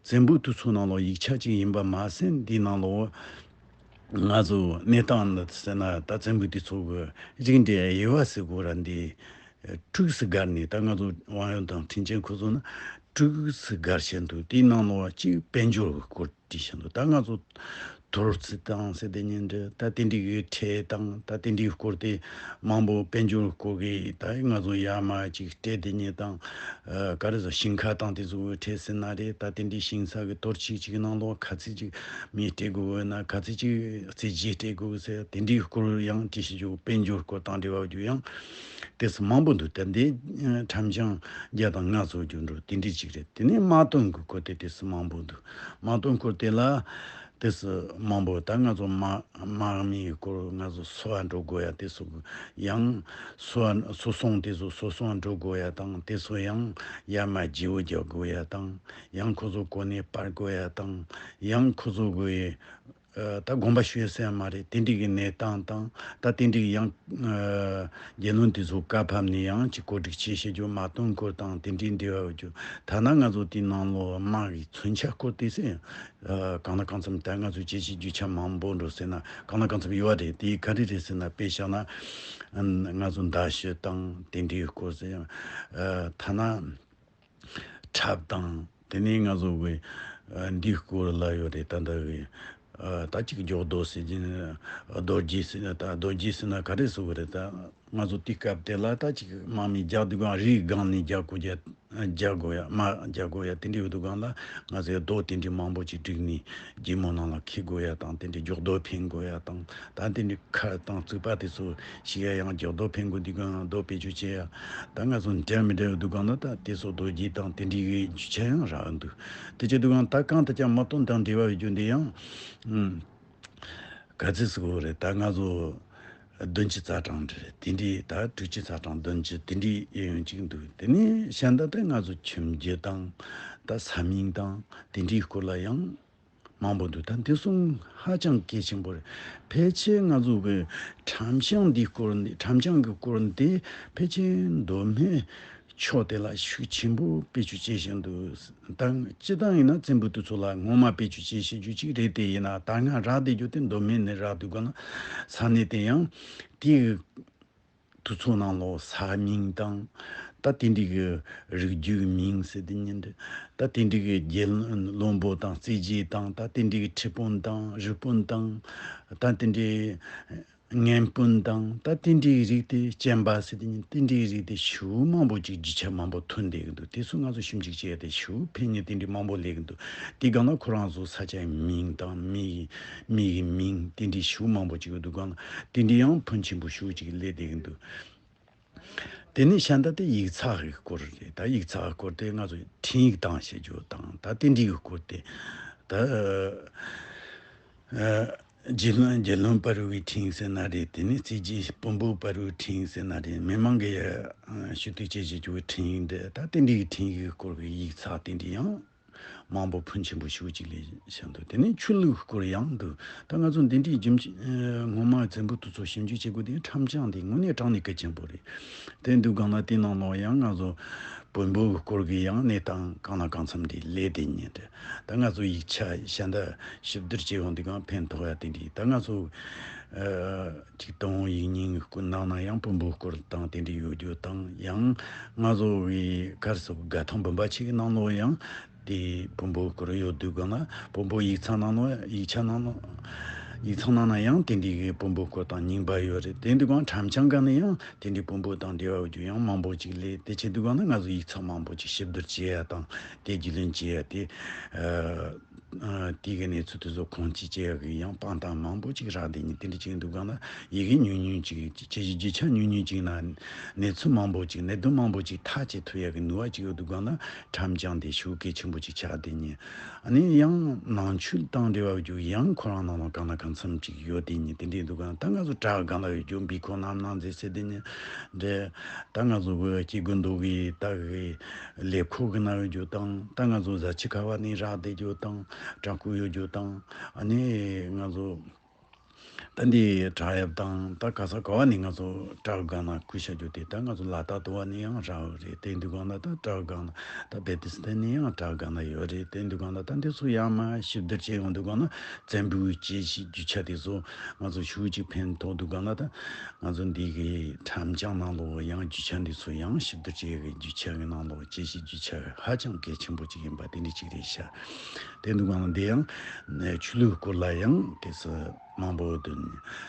བཙན་པོའི་དུས་ཚོད་ནང་ལོགས་ཡིག་ཆ་ཅིག་ཡིན་པ་མ་ཟད་འདི་ནང་ལོགས་ང་ཚོ་གནས་སྟངས་འདི་ཟེར་ན་ད་བཙན་པོའི་དུས་ཚོད་ཀྱི་རིགས་འདྲའི་དབྱེ་བ་ཟེར་དགོས་ར་འདི། དྲུག་སུ་བགར་ནས་ད་ང་ཚོ་དབང་ཡོད་དང་འཕྲིན་ཆེན་ཁོ་ཚོ་ནི་དྲུག་སུ་བགར་བཞིན་དུ་དེའི་ནང་ལོགས་གཅིག་དཔལ་འབྱོར་གྱི་སྐོར་བྲིས་བཞིན་དུ་ད་ང་ཚོ་དོར་རྩིས་དང་ཟེར་དེ་ཉིན་འདྲ་ད་དེ་འདྲའི་གི་ཁྲལ་དང་ད་དེ་འདྲའི་སྐོར་དེ་མང་པོ་དཔལ་འབྱོར་སྐོར་གི་ད་ང་ཚོ་ཡར་མར་ཅིག་སྤྲད་དེ་ཉིན་དང་ག་རེ་ཟེར་ཞིང་ཁ་དང་དེ་ཚོ་གི་ཁྲལ་ཟེར་ན་རེད། ད་དེ་འདྲའི་ཞིང་ས་གི་དོར་ཅིག་ཅིག་ནང་ལོགས་ག་ཚད་ཅིག་མི་སྤྲད་དགོས་ཡོད་ན་ག་ཚད་ཅིག་རྩིས་རྗེས་སྤྲད་དགོས་ཟེར་དེ་འདྲའི་སྐོར་ཡང་བྲིས་བཞིན་དཔལ་འབྱོར་སྐོར་དང་འབྲེལ་བ་ཡོད་རྒྱུ་ཡང་དེ་ཚོ་མང་པོ་འདུག་དེ་འདི་ཁྲམ་བྱང་བརྒྱ་དང་ལྔ་བཟོ་རྒྱུ་འགྲོ་དེ་འདྲི་གཅིག་རེད། དེ་ནས་དམག་དོན་གྱི་སྐོར་དེ་དེ་ཚོ་མང་པོ་འདུག་དམག་དོན་སྐོར་དེ་ལ་དེ་ཚོ་མང་པོ་ད་ང་ཚོ་དམག་དམག་མིའི་སྐོར་ང་ཚོ་སོ་བ་འགྲོ་དགོས་ཡ་དེ་ཚོ་ཡང་སོ་བ་སོ་སོང་དེ་ཚོ་སོ་སོང་འགྲོ་དགོས་ཡ་དང་དེ་ཚོ་ཡང་ཡར་མར་བརྗེ་བོ་རྒྱག་དགོས་ཡ་དང་ཡང་ཁོ་ཚོ་གོ་གནས་སྤར་དགོས་ཡ་དང་ཡང་ཁོ་ཚོ་གི་ད་དགོངས་པ་ཞུ་ཡས་ཟེར་ཡ་མ་རེད། དེ་འདྲའི་གི་གནས་སྟངས་དང་ད་དེ་འདྲའི་གི་ཡང་རྒྱལ་བློན་དེ་ཚོ་བཀའ་ཕབ་ནས་ཡང་ཅིག་གོ་སྒྲིག་བྱེད་ཤེས་རྒྱུ་མ་གཏོང་སྐོར་དང་དེ་འདྲའི་འབྲེལ་བ་ཡོད་རྒྱུ། ཐ་ན་ང་ཚོ་དེའི་ནང་ལོ་དམག་གི་མཚོན་ཆ་སྐོར་དེ་ཟེར་གང་ན་གང་འཚམ་ད་ང་ཚོ་བྱེད་ཤེས་རྒྱུ་ཆ་མང་པོ་འགྲོ་ཟེར་ན་གང་ན་གང་འཚམ་ཡོད་རེད། དེ་ག་རེ་རེད་ཟེར་ན་དཔེ་བཞག་ན་ང་ཚོ་མདའ་གཞུ་དང་དེ་འདྲའི་སྐོར་ཟེར་ཡང་ཐ་ན། ཁྲབ་དང་དེ་ནས་ང་ཚོ་གི་འདིའི་སྐོར་ལ་ཡོད་རེད། ད་ལྟ་གི་ད་ཅིག་སྒྱོགས་རྡོ་ཟེར་གྱིན་རྡོ་རྗེ་ཟེར་ན་ད་རྡོ་རྗེ་ཟེར་ན་ག་རེ་ཟེར་གི་རེད། ད་ང་ཚོ་དེའི་སྐབས་དེ་ལ་ད་ཅིག་དམག་མི་རྒྱག་དུས་སྒང་རིའི་སྒང་ནས་རྒྱག་དགོས་རྒྱག་རྒྱག་དགོས་ཡ་དམག་རྒྱག་དགོས་ཡ་དེ་འདྲ་ཡོད་དུས་སྒང་ལ་ང་ཚོས་རྡོ་དེ་འདྲའི་མང་པོ་ཅིག་བསྒྲིགས་ནས་སྒྱེ་མོ་ནང་ལ་འཁྱེར་དགོས་ཡ་དང་དེ་འདྲའི་སྒྱོགས་རྡོ་འཕེན་དགོས་ཡ་དང་ད་དེ་འདྲའི་ཁ་དང་རྩིག་པ་དེ་ཚོ་ཞིག་ཡ་ཡང་སྒྱོགས་རྡོ་འཕེན་དགོས་དུས་སྒང་རྡོ་བེད་སྤྱོད་བྱེད་ཡ། ད་ང་ཚོ་འདྲ་མི་འདྲ་ཡོད་དུས་སྒང་ལ་ད་དེ་ཚོ་རྡོ་རྗེ་དང་དེ་འདྲའི་གི་རྒྱུ་ཆ་ཡང་རག་འདུག་དེ་བྱེད་དུས་སྒང་ད་གང་ལྟར་ཀྱང་དམག་དོན་དང་འབྲེལ་བ་ཡོད་རྒྱུ་འདི་ཡང་ཨུམ་ག་ཚོད་ཟེར་དགོས་རེད། ད་ང་ཚོ་བདུན་ཅུ་རྩ་གྲངས་རེད། དེ་འདྲའི་ད་དྲུག་ཅུ་རྩ་གྲངས་བདུན་ཅུ་དེ་འདྲའི་ཡོད་ཡོད་ཅིག་འདུག་དེ་ནས་གཞན་དག་ད་ང་ཚོ་ཁྱིམ་རྒྱུད་དང་ད་ས་མིང་དང་དེ་འདྲའི་སྐོར་ལ་ཡང་མང་པོ་འདུག་ད་འདི་གསུང་ཧ་ཅང་གལ་ཆེན་པོ་རེད། ཕལ་ཆེར་ང་ཚོ་གི་ཁྲམ་བྱང་འདི་སྐོར་འདི་ཁྲམ་བྱང་གི་སྐོར་འདི་ཕལ་ཆེར་མདོ་སྨད་ཕྱོགས་དེ་ལ་ཤུགས་ཆེན་པོ་བེད་སྤྱོད་བྱེད་བཞིན་འདུག་ད་སྤྱི་བཏང་ཡིན་ན་བཙན་པོའི་དུས་ཚོད་ལ་ངོ་མ་བེད་སྤྱོད་བྱེད་ཤེས་རྒྱུ་ཅིག་རེད། དེ་ཡིན་ན་ད་སྔ་རག་བསྡད་རྒྱུ་དེ་མདོ་སྨད་ནས་རག་འདུག་ག་ན་ས་གནས་དེ་ཡང་དེའི་དུས་ཚོད་ནང་ལོ་ས་མིང་དང་ད་དེ་འདྲའི་གི་རིགས་རྒྱུད་མིང་ཟེར་དེ་ཉིན་འདྲ་ད་དེ་འདྲའི་གི་རྒྱལ་བློན་པོ་དང་རྩེ་རྗེ་དང་ད་དེ་འདྲའི་གི་ཁྲི་དཔོན་དང་རི་དཔོན་དང་ད་དེ་འདྲའི་ངན་དཔོན་དང་ད་དེ་འདྲའི་རིགས་དེ་སྤྱན་པ་ཟེར་དེ་ཉིན་དེ་འདྲའི་རིགས་དེ་ཤུགས་མང་པོ་ཅིག་རྒྱུ་ཆ་མང་པོ་ཐོན་བསྡད་ཀྱི་འདུག་དེ་ཚོ་ང་ཚོ་ཞིབ་འཇུག་བྱས་ཏེ་ཤུགས་ཕན་ནུས་དེ་འདྲའི་མང་པོ་སླེབས་ཀྱི་འདུག་དེ་སྒང་ལ་ཁོ་རང་ཚོ་ས་ཆའི་མིང་དང་མི་མི་ཡི་མིང་དེ་འདྲའི་ཤུགས་མང་པོ་ཅིག་ཡོད་འདུག་ག་ན་དེ་འདྲའི་ཡང་ཕོན་ཆེན་པོ་ཤུགས་ཅིག་སླེབས་བསྡད་ཀྱི་འདུག་དེ་ནས་ཤ་འདི་དེ་ཡིག་ཚགས་ཀྱི་སྐོར་རེད། ད་ཡིག་ཚགས་སྐོར་དེ་ང་ཚོ་འཕྲིན་ཡིག་བཏང་བྱེད་རྒྱུ་དང་ད་དེ་འདྲའི་སྐོར་དེ་ད་ཨ་རྒྱལ་བློན་རྒྱལ་བློན་བར་བའི་འཕྲིན་ཡིག་ཟེར་ན་རེད། དེ་ནས་རྩེ་རྗེ་དཔོན་པོ་བར་བའི་འཕྲིན་ཡིག་ཟེར་ན་རེད། མི་མང་གི་ཨ་ཞུ་གཏུག་བྱེད་བྱེད་རྒྱུ་གི་འཕྲིན་ཡིག་འདི་ད་དེ་འདྲའི་འཕྲིན་ཡིག་སྐོར་གྱི་ཡིག་ཚགས་དེ་འདྲ་ཡང་ མང་པོ་ཕོན་ཆེན་པོ་ཞེ་པོ་ཅིག་ལས་བཞག་འདུག་དེ་ནས་ཆོས་ལུགས་སྐོར་ཡང་འདུག་ད་ང་ཚོ་འདི་འདྲའི་རྒྱུ་མཚན་ངོ་མ་བཙན་པོ་དེ་ཚོ་ཞིབ་འཇུག་བྱེད་དགོས་དེ། ཁྲམ་བྱང་དེ་དངོས་གནས་དྲང་གནས་གལ་ཆེན་པོ་རེད། དེ་འདུག་གང་ན་དེ་ནང་ལོགས་ཡང་ང་ཚོ་བོན་པོའི་སྐོར་གྱི་ཡང་གནས་སྟངས་གང་ན་གང་འཚམ་དེ་ལས་དེ་ཉིད་དེ། ད་ང་ཚོ་ཡིག་ཆ་གཞན་དག་ཞིབ་བསྡུར་བྱེད་ཡོང་དུས་གང་ཕན་ཐོགས་ཡ་དེ་འདྲའི། ད་ང་ཚོ་ཨ་ཅིག་ཏུན་ཧོང་ཡིག་རྙིང་སྐོར་ནང་ན་ཡང་བོན་པོའི་སྐོར་དང་དེ་འདྲའི་ཡོད་རྒྱུ་དང་། ཡང་ང་ཚོ་གི་ག་རེ་ཟེར་དགའ་ཐང་བུམ་པ་ཆེ་གི་ནང་ལོགས་ཡང་དེ་བོན་པོའི་སྐོར་ཡོད་དུས་གང་ན། བོན་པོའི་ཡིག་ཚང་ནང་ལོགས་ཡིག་ཆ་ནང་ལོགས་ཡིག་ཚང་ནང་ན་ཡང་དེ་འདྲའི་གི་བོན་པོའི་སྐོར་དང་རྙིང་པ་ཡོད་རེད། དེ་འདུག་གང་ཁྲམ་བྱང་གང་ན་ཡང་དེ་འདྲའི་བོན་པོ་དང་འབྲེལ་བ་ཡོད་རྒྱུ་ཡང་མང་པོ་ཅིག་ལས། དེ་བྱེད་དུས་གང་ན་ང་ཚོ་ཡིག་ཚང་མང་པོ་ཅིག་ཞིབ་བསྡུར་བྱེད་ཡ་དང་དེ་རྒྱུས་ལོན་བྱེད་ཡ་དེ། ཨ་ཨ་དེ་གི་གནས་ཚུལ་དེ་ཚོ་ཁུངས་སྐྱེལ་བྱེད་ཡ་གི་ཡང་དཔང་རྟགས་མང་པོ་ཅིག་རག་བསྡད་ནས། དེ་འདྲ་ཅིག་འདུག་གང་ན་ཡི་གེ་ཉུང་ཉུང་ཅིག་དཔྱད་གཞི་རྒྱུ་ཆ་ཉུང་ཉུང་ཅིག་ན་གནས་ཚུལ་མང་པོ་ཅིག་གནད་དོན་མང་པོ་ཅིག་ཐག་བཅད་ཐུབ་ཡ་གི་ནུས་པ་ཅིག་ཡོད་དུས་གང་ན་ཁྲམ་བྱང་དེ་ཞེ་པོ་གལ་ཆེན་པོ་ཅིག་ཆགས་བསྡད་ནས། ཨ་ནི་ཡང་ནང་ཆོས་དང་འབྲེལ་བ་ཡོད་རྒྱུ་ཡང་ཁོ་རང་ནང་ལ་གང་ན་གང་འཚམ་ཅིག་ཡོད་དེ་ཉིད་དེ་འདྲའི་འདུག་གང་། ད་ང་ཚོ་བྲག་སྒང་ལ་ཡོད་རྒྱུ་བི་ཁོ་རྣམ་སྣང་མཛད་ཟེར་དེ་ཉིད་འདྲ། ད་ང་ཚོ་གི་སྐྱེ་དགུ་མདོ་གི་ད་གི་ལེབ་ཁོག་གི་ན་ཡོད་རྒྱུ་དང་། ད་ང་ཚོ་ཟ་ཆི་ཁ་བ་ནས་རག་བསྡད་རྒྱུ་དང་བྲག་སྐོར་ཡོད་རྒྱུ་དང་། ཨ་ནི་ང་ཚོ་ད་འདི་བྲག་གཡབ་དང་ད་ག་ས་ག་བ་ནས་ང་ཚོ་བྲག་སྒང་ན་བརྐོས་བཞག་རྒྱུ་དེ། ད་ང་ཚོ་ལ་དྭགས་དུ་བ་ནས་ཡང་རག་ཡོད་རེད། དེ་འདུག་གང་ན་ད་བྲག་སྒང་ན་ད་བེ་ཏི་སི་ཏ་ནས་ཡང་བྲག་སྒང་ན་ཡོད་རེད། དེ་འདུག་གང་ན་ད་འདི་ཚོ་ཡང་མ་ཞིབ་བསྡུར་བྱེད་ཡོང་དུས་གང་ན་བཙན་པོའི་དཔྱད་གཞི་རྒྱུ་ཆ་དེ་ཚོ་ང་ཚོ་ཞེ་པོ་ཅིག་ཕན་ཐོགས་འདུག་གང་ན། ད་ང་ཚོ་འདི་གི་ཁྲམ་བྱང་ནང་ལོགས་ཡང་རྒྱུ་ཆ་འདི་ཚོ་ཡང་ཞིབ་བསྡུར་བྱེད་ཡ་གི་རྒྱུ་ཆ་གི་ནང་ལོགས་དཔྱད་གཞི་རྒྱུ་ཆ་ཧ་ཅང་གལ་ཆེན་པོ་ཅིག་ཡིན་པ་དེ་འདྲ་ཅིག་རེད་ཤག་དེ་འདུག་གང་ན་འདི་ཡང་ཆོས་ལུགས་སྐོར་ལ་ཡང་དེ་ཚོ་མང་པོ་འདུག་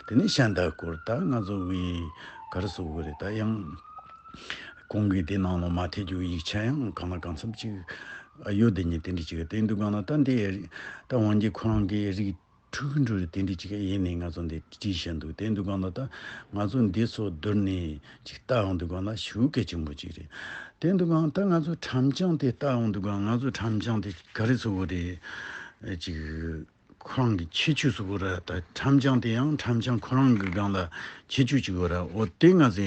དེ་ནས་ཤ་འདབ་སྐོར་ད་ང་ཚོ་གི་ག་རེ་ཟེར་དགོས་རེད། ད་ཡང་གོང་གི་དེ་ནང་ལོགས་མ་ཐེ་རྒྱུ་ཡིག་ཆ་ཡང་གང་ལ་གང་འཚམ་ཅིག་ཡོད་དེ་ཉིད་དེ་འདྲ་ཅིག་དེ་འདུག་གང་ན། ད་འདི་ད་དབང་རྒྱལ་ཁོ་རང་གི་རིགས་འཁྲུག་འགྲོ་རེད། དེ་འདྲ་ཅིག་ཡིན་ནས་ང་ཚོ་འདི་བྲིས་བཞག་འདུག་དེ་འདུག་གང་ན་ད་ང་ཚོ་འདི་ཚོ་བསྡུར་ནས་ཅིག་ལྟ་ཡོང་དུས་གང་ན་ཞེ་པོ་གལ་ཆེན་པོ་ཅིག་རེད། དེ་འདུག་གང་ད་ང་ཚོ་ཁྲམ་བྱང་དེ་ལྟ་ཡོང་དུས་གང་ང་ཚོ་ཁྲམ་བྱང་དེ་ག་རེ་ཟེར་དགོས་རེད། ཅིག་ཁོ་རང་གི་ཁྱད་ཆོས་ཟེར་དགོས་རེད། ད་ཁྲམ་བྱང་དེ་ཡང་ཁྲམ་བྱང་ཁོ་རང་གི་སྒང་ལ་ཁྱད་ཆོས་ཅིག་ཡོད་རེད། འོ་དེ་ང་ཚོས་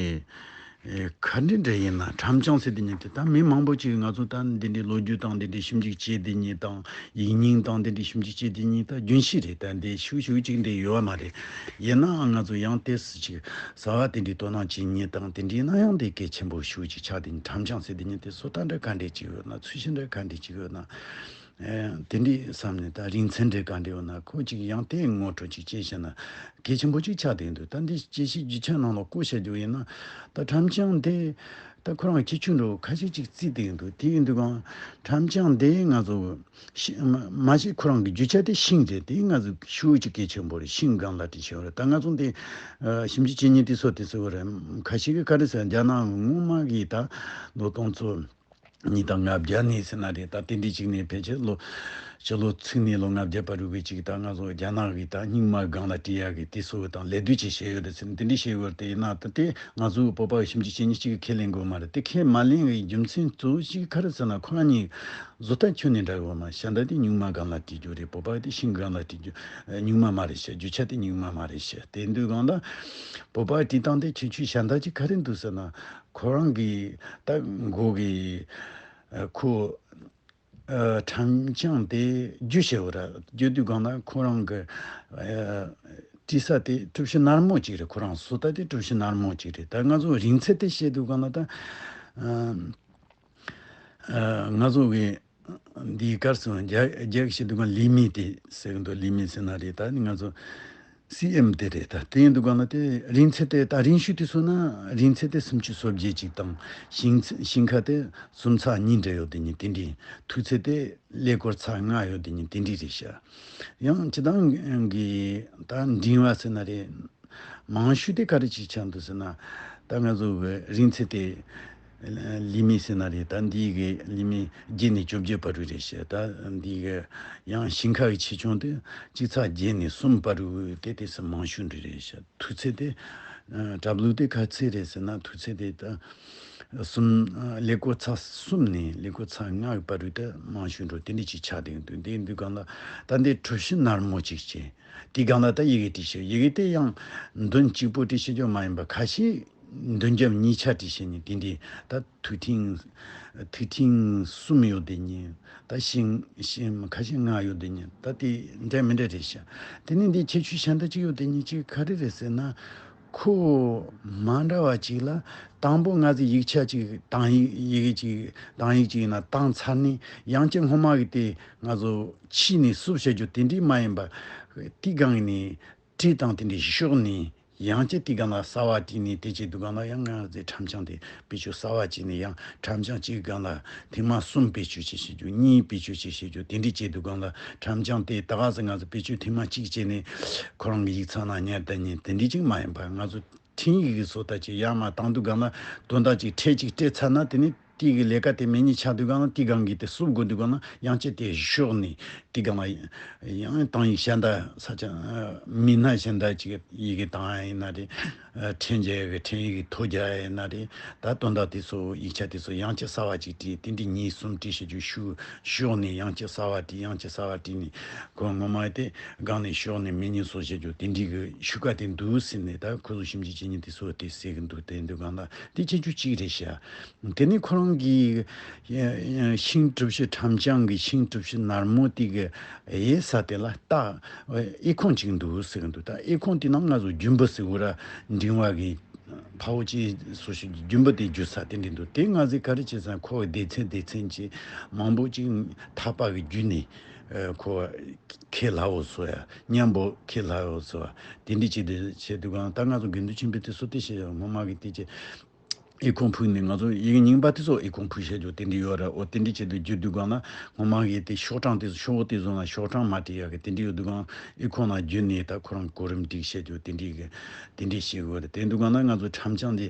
ཨེ་ག་འདྲ་འདྲ་ཡིན་ན་ཁྲམ་བྱང་ཟེར་དེ་ཉིད་དེ་ད་མི་མང་པོ་ཅིག་ང་ཚོ་ད་འདི་འདྲའི་ལོ་རྒྱུས་དང་འདི་འདྲའི་ཞིབ་འཇུག་བྱས་དེ་ཉིད་དང་ཡིག་རྙིང་དང་འདི་འདྲའི་ཞིབ་འཇུག་བྱས་དེ་ཉིད་ད་རྒྱུན་ཤེས་རེད། ད་འདི་ཤུགས་ཤུགས་ཅིག་འདི་ཡོད་མ་རེད། ཡིན་ནའང་ང་ཚོ་ཡང་དེ་སུ་ཅིག་གསར་བ་དེ་འདྲའི་དོ་སྣང་བྱེད་ཉིད་དང་དེ་འདྲའི་ན་ཡང་དེ་གལ་ཆེན་པོ་ཤུགས་ཅིག་ཆགས་དེ་ཉིད་ཁྲམ་བྱང་ཟེར་དེ་ཉིད་དེ་བཟོ་ལྟ་འདྲ་ག་འདྲ་ཅིག་ཡོད་ན། ཚུལ་བཞིན་འདྲ་ག་འདྲ་ཅིག་ཡོད་ན། ཨེ་དེ་འདྲའི་བསམ་ནས་ད་རིག་ཚན་འདྲ་ག་འདྲ་ཡོད་ན་ཁོ་ཅིག་ཡང་དེ་ངོ་སྤྲོད་ཅིག་བྱས་ཤེ་ན་གལ་ཆེན་པོ་ཅིག་ཆགས་བསྡད་འདུག་ད་འདི་དཔྱད་གཞི་རྒྱུ་ཆ་ནང་ལ་བཀོད་བཞག་རྒྱུ་ཡིན་ན་ད་ཁྲམ་བྱང་དེ་ད་ཁོ་རང་ཁྱད་ཆོས་འདྲ་ཁ་ཤས་ཅིག་བརྩིས་བསྡད་འདུག་དེ་ཡིན་དུས་གང་ཁྲམ་བྱང་དེ་ང་ཚོ་ཤི་མ་མ་གཞི་ཁོ་རང་གི་རྒྱུ་ཆ་དེ་ཤིང་རེད། དེ་ང་ཚོ་ཤུགས་ཀྱི་གལ་ཆེན་པོ་རེད། ཤིང་སྒང་ལ་བྲིས་བཞག་རེད། ད་ང་ཚོ་འདི་ཞིབ་འཇུག་བྱེད་མཁན་དེ་ཚོ་དེ་ཚོ་རེད། ཁ་ཤས་ཀྱིས་ག་རེ་ཟེར་རྒྱ་ནག་སྔོན་མ་གི་ད་ལོ་སྟོང་ཚོ་གཉིས་དང་ལྔ་བརྒྱ་ནས་ཟེར་ན་རེད། ད་དེ་འདྲའི་ཅིག་ནས་ཕལ་ཆེར་ལོ་སྤྱི་ལོ་ཚིགས་ནས་ལོ་ལྔ་བརྒྱ་བར་རུ་གི་ཅིག་ད་ང་ཚོ་རྒྱ་ནག་གི་ད་རྙིང་མ་སྒང་ལ་བྲིས་ཡག་གི་དེ་ཚོ་དང་ལད་ཟློས་ཅིག་བྱས་ཡོད་རེད་ཟེར་ནས་དེ་འདྲའི་བཤད་ཡོད་རེད། དེ་ཡིན་ན་ད་དེ་ང་ཚོའི་བོད་པ་ཞིབ་འཇུག་བྱེད་མཁན་ཅིག་གིས་ཁས་ལེན་དགོས་མ་རེད། དེ་ཁས་མ་ལེན་གི་རྒྱུ་མཚན་གཙོ་བོ་ཅིག་ག་རེ་ཟེར་ན་ཁོ་རང་གཉིས་བཟོ་ལྟ་ཁྱོན་ནས་འདྲ་ཡོད་མ། ཤ་འདབ་དེ་རྙིང་མ་སྒང་ལ་བྲིས་རྒྱུ་རེད། བོད་པ་དེ་ཤིང་སྒང་ལ་བྲིས་རྒྱུ་རྙིང་མ་མ་རེད་ཤག་རྒྱུ་ཆ་དེ་རྙིང་མ་མ་རེད་ཤག་དེ་འདུག་གང་ལ་བོད་པ་བྲིས་སྟངས་དེ་ཁྱད་ཆོས་གཞན་དག་ཅིག་ག་རེ་འདུག་ཟེར་ན། ཁོ་རང་གི་ད་མགོ་གི་ཨ་ཁོ་ཨ་ཁྲམ་བྱང་དེ་རྒྱུ་བཤད་པ་ར། རྒྱུ་དུས་གང་ན་ཁོ་རང་གི་ཨ་བྲིས་ས་དེ་གྲུ་བཞི་ནར་མོ་ཅིག་རེད། ཁོ་རང་བཟོ་ལྟ་དེ་གྲུ་བཞི་ནར་མོ་ཅིག་རེད། ད་ང་ཚོ་རིང་ཚད་དེ་བཤད་དུས་གང་ན་ད་ཨ་ཨ་ང་ཚོ་གི་འདིའི་སྐར་སོང་རྒྱ་རྒྱ་ཞིག་འདུག་ག་ལི་མི་དེ་ཟེར་གི་འདུག་ལི་མི་ཟེར་ན་རེད། ད་ནི་ང་ཚོ་སི་ཨེམ་དེ་རེད། ད་དེ་ཡིན་འདུག་ག་ན་དེ་རིང་ཚད་དེ་ད་རིང་ཤོས་དེ་སོང་ན་རིང་ཚད་དེ་སུམ་ཅུ་སོ་བརྒྱད་ཅིག་དང་ཤིང་ཤིང་ཁ་དེ་སུམ་ཚག་གཉིས་འདྲ་ཡོད་དེ་ཉིད་དེ་འདྲའི། མཐོ་ཚད་དེ་ཀླད་ཀོར་ཚག་ལྔ་ཡོད་དེ་ཉིད་དེ་འདྲའི་རེད་ཤག་ཡང་སྤྱི་བཏང་གི་ད་འབྲིང་བ་ཟེར་ན་རེད། མང་ཤོས་དེ་ག་རེ་ཅིག་ཆགས་འདུག་ཟེར་ན། ད་ང་ཚོ་གི་རིང་ཚད་དེ་ལི་མི་ཟེར་ན་རེད། ད་འདི་གི་ལི་མི་བརྒྱད་ནས་བཅོ་བརྒྱད་བར་དུ་རེད་ཤག་ད་འདི་གི་ཡང་ཤིང་ཁ་གི་ཆེ་ཆུང་དེ་གཅིག་ཚག་བརྒྱད་ནས་གསུམ་བར་དུ་དེ་དེ་སུ་མང་ཤོས་འདྲ་རེད་ཤག་མཐོ་ཚད་དེ་ཨ་གྲབས་ལུགས་དེ་ག་ཚད་རེད་ཟེར་ན། མཐོ་ཚད་དེ་ད་གསུམ་ཨ་ཀླད་ཀོར་ཚག་གསུམ་ནས་ཀླད་ཀོར་ཚག་ལྔ་གི་བར་དུ་ད་མང་ཤོས་འགྲོ་དེ་འདྲ་ཅིག་ཆགས་བསྡད་འདུག་དེ་འདུག་གང་ལ་ད་འདི་གྲུ་བཞི་ནར་མོ་ཅིག་བྱས། དེ་སྒང་ལ་ད་ཡི་གེ་བྲིས་ཤིག་ཡི་གེ་དེ་ཡང་མདུན་གཅིག་པོ་བྲིས་ཤེས་རྒྱུ་མ་ཡིན་པ་ཁ་ཤས་ མདུན་རྒྱབ་གཉིས་ཆ་བྲིས་བྱས་ནས་དེ་འདྲའི་ད་ཐིག་ཕྲེང་ཐིག་ཕྲེང་གསུམ་ཡོད་དེ་ཉིད། ད་ཤིང་ཤིང་ཁ་ཤས་ལྔ་ཡོད་དེ་ཉིད། ད་དེ་འདྲ་མི་འདྲ་རེད་ཤག་དེ་ནས་འདི་ཁྱད་ཆོས་གཞན་དག་ཅིག་ཡོད་དེ་ཉིད་ཅིག་ག་རེ་རེད་ཟེར་ན། ཁོ་མ་འདྲ་བ་ཅིག་ལ། དང་པོ་ང་ཚོས་ཡིག་ཆ་ཅིག་དང་ཡིག་ཡི་གེ་ཅིག་དང་ཡིག་ཅིག་ཡིན་ན་བཏང་ཚར་ནས། ཡང་བསྐྱར་སྔོན་མ་གི་དེ་ང་ཚོ་ཕྱིས་ནས་བསུབ་བྱ་རྒྱུ་དེ་འདྲའི་མ་ཡིན་པ། དེའི་སྒང་ནས་བྲིས་དང་དེ་འདྲའི་ཤོག་ནས། ཡང་བསྐྱར་དེའི་སྒང་ལ་གསར་བ་བྲིས་ནས། དེ་བྱེད་དུས་སྒང་ལ་ཡང་ང་ཚོས་ཁྲམ་བྱང་དེ་བེད་སྤྱོད་གསར་བ་བྱས་ནས། ཡང་ཁྲམ་བྱང་གཅིག་སྒང་ལ་ཐེངས་མ་གསུམ་བེད་སྤྱོད་བྱེད་བྱེད་རྒྱུ། གཉིས་བེད་སྤྱོད་བྱེད་བྱེད་རྒྱུ་དེ་འདྲ་བྱེད་དུས་སྒང་ལ། ཁྲམ་བྱང་དེ་ད་ག་ཟེ་ང་ཚོ་བེད་སྤྱོད་ཐེངས་མ་གཅིག་བྱས་ནས་ཁོ་རང་གི་ཡིག་ཚང་ནང་ཉར་བསྡད་མཁན་དེ་འདྲ་ཅིག་མ་ཡིན་པ། ང་ཚོ་འཕྲིན་ཡིག་གི་བཟོ་ལྟ་ཅིག་ཡར་མར་བཏང་དུས་སྒང་ལ། དོན་དག་ཅིག་ཕྲད་ཅིག་སྤྲད་ཚར་ན། དེ་ནས་དེ་གི་ལས་ཀ་དེ་མེད་ཉེན་ཆགས་དུས་སྒང་ལ། དེའི་སྒང་གི་དེ་བསུབ་དགོས་དུས་སྒང་ལ། ཡང་བསྐྱར་དེ་ཤོག་ནས་དེའི་སྒང་ལ་ཡང་དང་ཡིག་གཞན་དག་ས་ཆ་མི་སྣ་གཞན་དག་ཅིག་ཡི་གེ་དང་ཡིན་ན་རེད། ཨ། ཕྲད་བྱེད་ཡག་གི་ཕྲད་ཡིག་གི་ཐོ་རྒྱག་ཡག་ཡིན་ན་རེད། ད་དོན་དག་དེ་ཚོ་ཡིག་ཆ་དེ་ཚོ་ཡང་བསྐྱར་གསར་བ་ཅིག་བྲིས། དེ་འདྲའི་གཉིས་གསུམ་བྲིས་བྱེད་རྒྱུ། ཤོག་ཤོག་ནས་ཡང་བསྐྱར་གསར་བ་བྲིས། ཡང་བསྐྱར་གསར་བ་བྲིས་ནས། ཁོ་སྔོན་མ་དེ་སྒང་ནས་ཤོག་ནས་མེད་ཉེན་བཟོ་བྱེད་རྒྱུ་དེ་འདྲའི་གི་ཤུགས་ཀ་དེ་འདུག་ཟེར་ནས། ད་ཁོ་ཚོ་ཞིབ་འཇུག་བྱེད་མཁན་དེ་ཚོ་དེ་ཟེར་གི་འདུག་དེ་འདུག་སྒང་ལ་དེ་ཁྱད་ཆོས་གཅིག་རེད་ཤག་དེ་ནས་ཁོ་རང་གིས་ཤིང་གྲུ་བཞི། ཁྲམ་བྱང་གི་ཤིང་གྲུ་བཞི་ནར་མོ་དེ་གི་གཡས་ས་དེ་ལ་ད་ཨེ་ཁུང་ཅིག་འདུག་ཟེར་གི་འདུག་ད་ཨེ་ཁུང་དེ་ནང་ང་ཚོ་རྒྱུན་པ་ཟེར་བ་ར། འབྲིང་བ་གི་ཕ་བོ་ཅིག་སོ་ཞིག་རྒྱུན་པ་དེ་རྒྱུ་ས་དེ་འདྲ་འདུག་དེ་ང་ཚོས་ག་རེ་བྱེད་ཟེར་ན། ཁོ་སྡེ་ཚན་སྡེ་ཚན་གྱི་མང་པོ་ཅིག་ཐག་པ་གི་བརྒྱུད་ནས། ཨ། ཁོ་ཁེ་ལྷ་བོ་བཟོ་ཡ། མཉམ་པོ་ཁེ་ལྷ་བོ་བཟོ་ཡ། དེ་འདྲ་བྱེད་དུས་བྱེད་དུས་སྒང་ད་ང་ཚོ་དགེ་འདུན་ཆོས་འཕེལ་དེ་ཚོ་དེ་བྱས། སྔོན་མ་གི་དེ་བྱས། ཨེ་ཁུང་ཕུག་ནས་ང་ཚོ་ཡི་གེ་རྙིང་པ་དེ་ཚོ་ཨེ་ཁུང་ཕུག་བྱེད་རྒྱུ་དེ་འདྲ་ཡོད་ར། འོ་དེ་འདྲ་བྱེད་དུས་བརྒྱུད་དུས་སྒང་ལ། སྔོན་མ་གི་དེ་ཤོག་གྲངས་དེ་ཚོ། ཤོག་དེ་ཚོ་ན་ཤོག་གྲངས་མ་བྲིས་ཡག་གི་དེ་འདྲ་ཡོད་དུས་སྒང་། ཨེ་ཁུང་ན་བརྒྱུད་ནས་ད་ཁོ་རང་གོ་རིམ་སྒྲིག་བྱེད་རྒྱུ་དེ་འདྲ་གི་དེ་འདྲ་བྱེད་དགོས་རེད། དེ་འདུག་ག་ན་ང་ཚོ་ཁྲམ་བྱང་དེ་